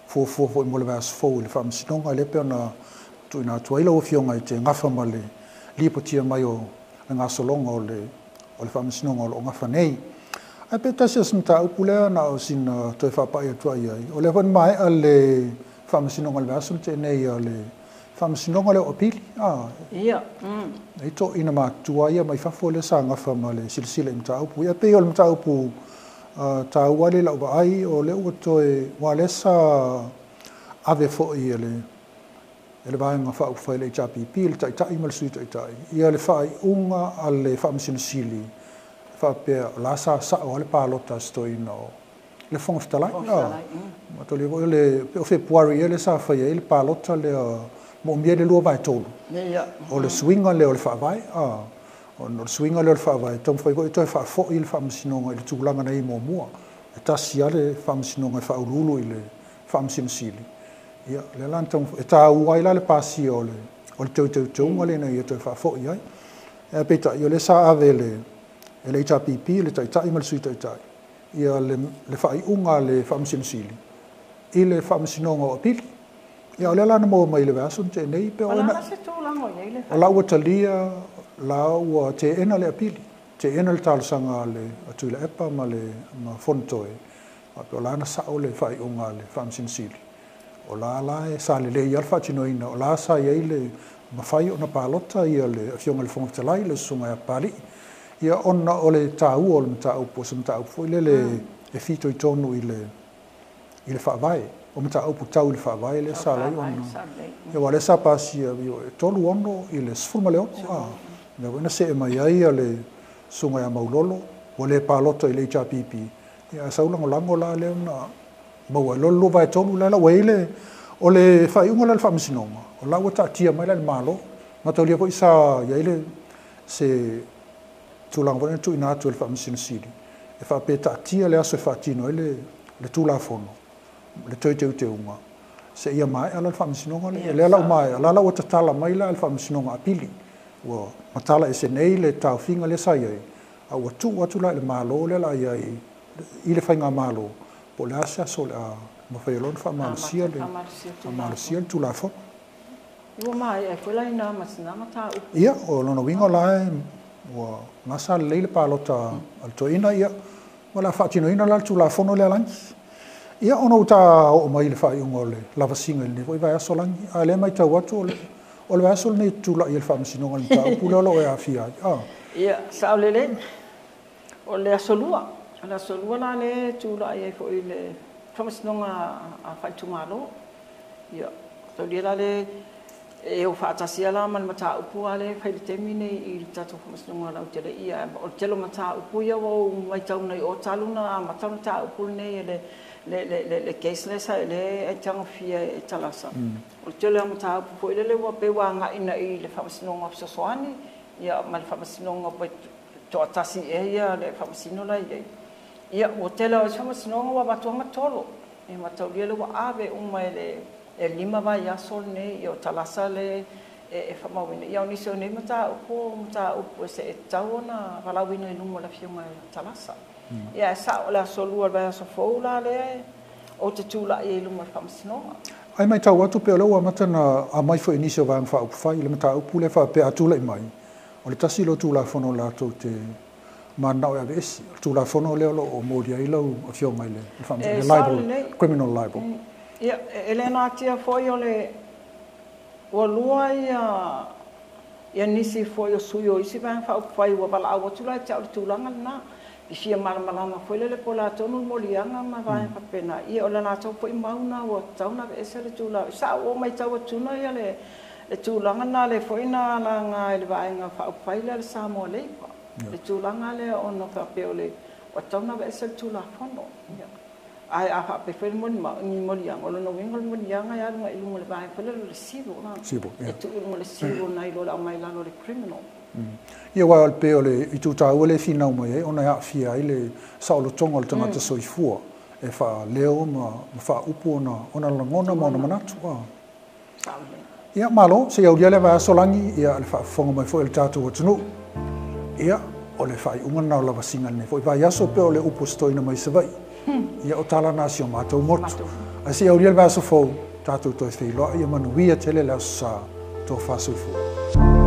fuafua foi mo le vaiaso fou i le faamasinoga, lea pei ona tuuina atu ai lau Afioga i te gafa ma le lipotia mai o le gasologa o le faamasinoga o lo o gafa nei. Ae pe tasi o se mataupu lea na o sina toe faapai atu ai ai, o lea foi na maea le faamasinoga o le vaiaso na tea nei o le faamasinoga lea o Apili. Ia. E toʻina matutua ia mai fafo lea sa gafa ma le silasila i mataupu. Ia pei o le mataupu taua le lau vaai o lea ua toe ua lea sa ave foi e le Vaega Faaupufai le HRPP, le Taitai ma le Sui Taitai, ia le faaiuga a le Faamasino Sili faapea o la sa sao le palota a se toeaina o le Fofoga Fetalai. Matalia foi le o Fepuari ia le sa fai ai le palota lea moomia le 2/3. O le suiga lea o le faavae, ona o le suiga lea o le faavae, taumafai foi toe faafoi le faamasinoga i le tulaga na i muamua. E tasi lava le faamasinoga e faauluulu i le Faamasino Sili. Ia, lea la e taua ai la le pasia o le teuteuga lea ina ia toe faafoi ai. Ae peitai, o lea sa ave e le HRPP, le Taitai ma le Sui Taitai, ia le faaiuga a le Faamasino Sili i le faamasinoga o Apili. Ia, o lea la na maua mai i le vaiaso na tea nei, pe o la ua talia, la ua teena le Apili, teena le talosaga a le Tuilaepa ma le Fonotoe, pe o la na sao le faaiuga a le Faamasino Sili. O la la e sa lelei ai le faatinoina, o la sa i ai le mafai ona palota ia le Afioga i le Fofoga Fetalai, le Susuga ia Papalii. Ia, ona o le taua o le mataupu, o se mataupu foi lele e fitoitonu i le faavae, o mataupu tau i le faavae lea sa lai ona. Ia, ua lea sa pasia e 36 i le 16. Mea foi na see mai ai le Susuga ia Maulolo, ua le palota i le HRPP. Ia, sau lagolago la lea na maua ai loa le 2/3 la ua i le o le faaiuga la le faamasinoga, o la ua taatia mai la le Malo. Mataulia foi sa i ai le se tulaga foi na tuuina atu e le Faamasino Sili, e faapea taatia le aso e faatino ai le Tulafono, le toe teuteuga, seia maea la le faamasinoga lea. Lea la ua maea, la ua tatala mai la le faamasinoga Apili. Ua matala ese nei le taofiga lea sa i ai, a ua tuu atu la i le Malo lea la i ai i le faigamalo, po o le a se aso o le a mafai ai loa ona faamalosia le Tulafono. Ua maea foi la ina ma sina mataupu. Ia, o lona uiga o la e ua gasa lelei le palota a le toeaina, ia, ua la faatinoina la le Tulafono lea lagi. Ia, ona ua ta oo mai i le faaiuga o le lavasiga i lenei foi vaiaso lagi, a o lea e matau atu o le o le vaiaso lenei e tutulai ai le Faamasinoga i le mataupu lea o lo o e aafia ai. A. Ia, sao lelei. O le aso Lua, o le aso Lua la lea e tulai ai foi le Faamasinoga a Faaitumalo. Ia, taulia la le e o faatasi la ma le mataupu a lea e fai i le taimi nei i le tatou Faamasinoga Lautele. Ia, o le tele o mataupu ia ua ou matau nei o talu na amata le mataupu lenei e le case lea sa le e tagofia e Talasa. O le tele o mataupu foi lele ua pei ua againa i le Faamasinoga Fesoasoani, ia, ma le Faamasinoga toatasi ea ia le Faamasino la i ai. Ia, ua tele o isi Faamasinoga ua avatu ma tolo. Ia, mataulia le ua ave uma e le e 5 vaiaso lenei, ia o Talasa le e faamauina. Ia, o nisi o nei mataupu e se e tatau ona valaauina i luma o le afioga e Talasa. Ia, e sao o le aso Lua o le vaiaso fou la lea o te tulai ai i luma o le Faamasinoga. Ai matau atu pe o lea ua amata na aumai foi i nisi o Vaega Faaupufai le mataupu lea faapea a tulai mai, o le tasi lea o Tulafono latou te mananao e aveese. O le Tulafono lea o lo o molia ai lau afioga i le Faamasinoga, le libel, criminal libel. Ia, e le natia foi o le ua lua ia nisi foi o sui o isi Vaega Faaupufai ua valaau atu la e te au le tulaga lena. I fia malamalama foi lele po o latou nu moliaga ma vaega faapena. Ia, o le latou foi mauna ua tatau ona aveese le tulaga. Sa ou matau atuna ia le tulaga na le foi na laga i le Vaega Faaupufai lea le Samoa Labour. Le tulaga lea ona faapea o le ua tatau ona aveese le Tulafono. Ia. Ae a faapea foi le ni moliaga, o lona uiga o le moliaga e alu i luga o le vaega foi lea o le civil la. Civil, E tuu i luga o le civil nai lo le aumai lalo o le criminal. Ia, aua o le pe o le itu taua le finau mai ai, ona e aafia ai le saolotoga o le tagata soifua e faaleo ma faaupu ona lagona ma ona manatu. Ah. Sao lelei. Ia, malo, se i aulia le vaiaso lagi, ia le faafofoga mai foi o le tatou atunuu. Ia, o le faaiuga lena o lavasiga lenei foi vaiaso pe o le upu se mai Savaii. Ia, o tala na si o matou motu. Ae se i aulia le vaiaso fou, tatou toe feiloai, ia manuia tele le aso sa, tofa soifua.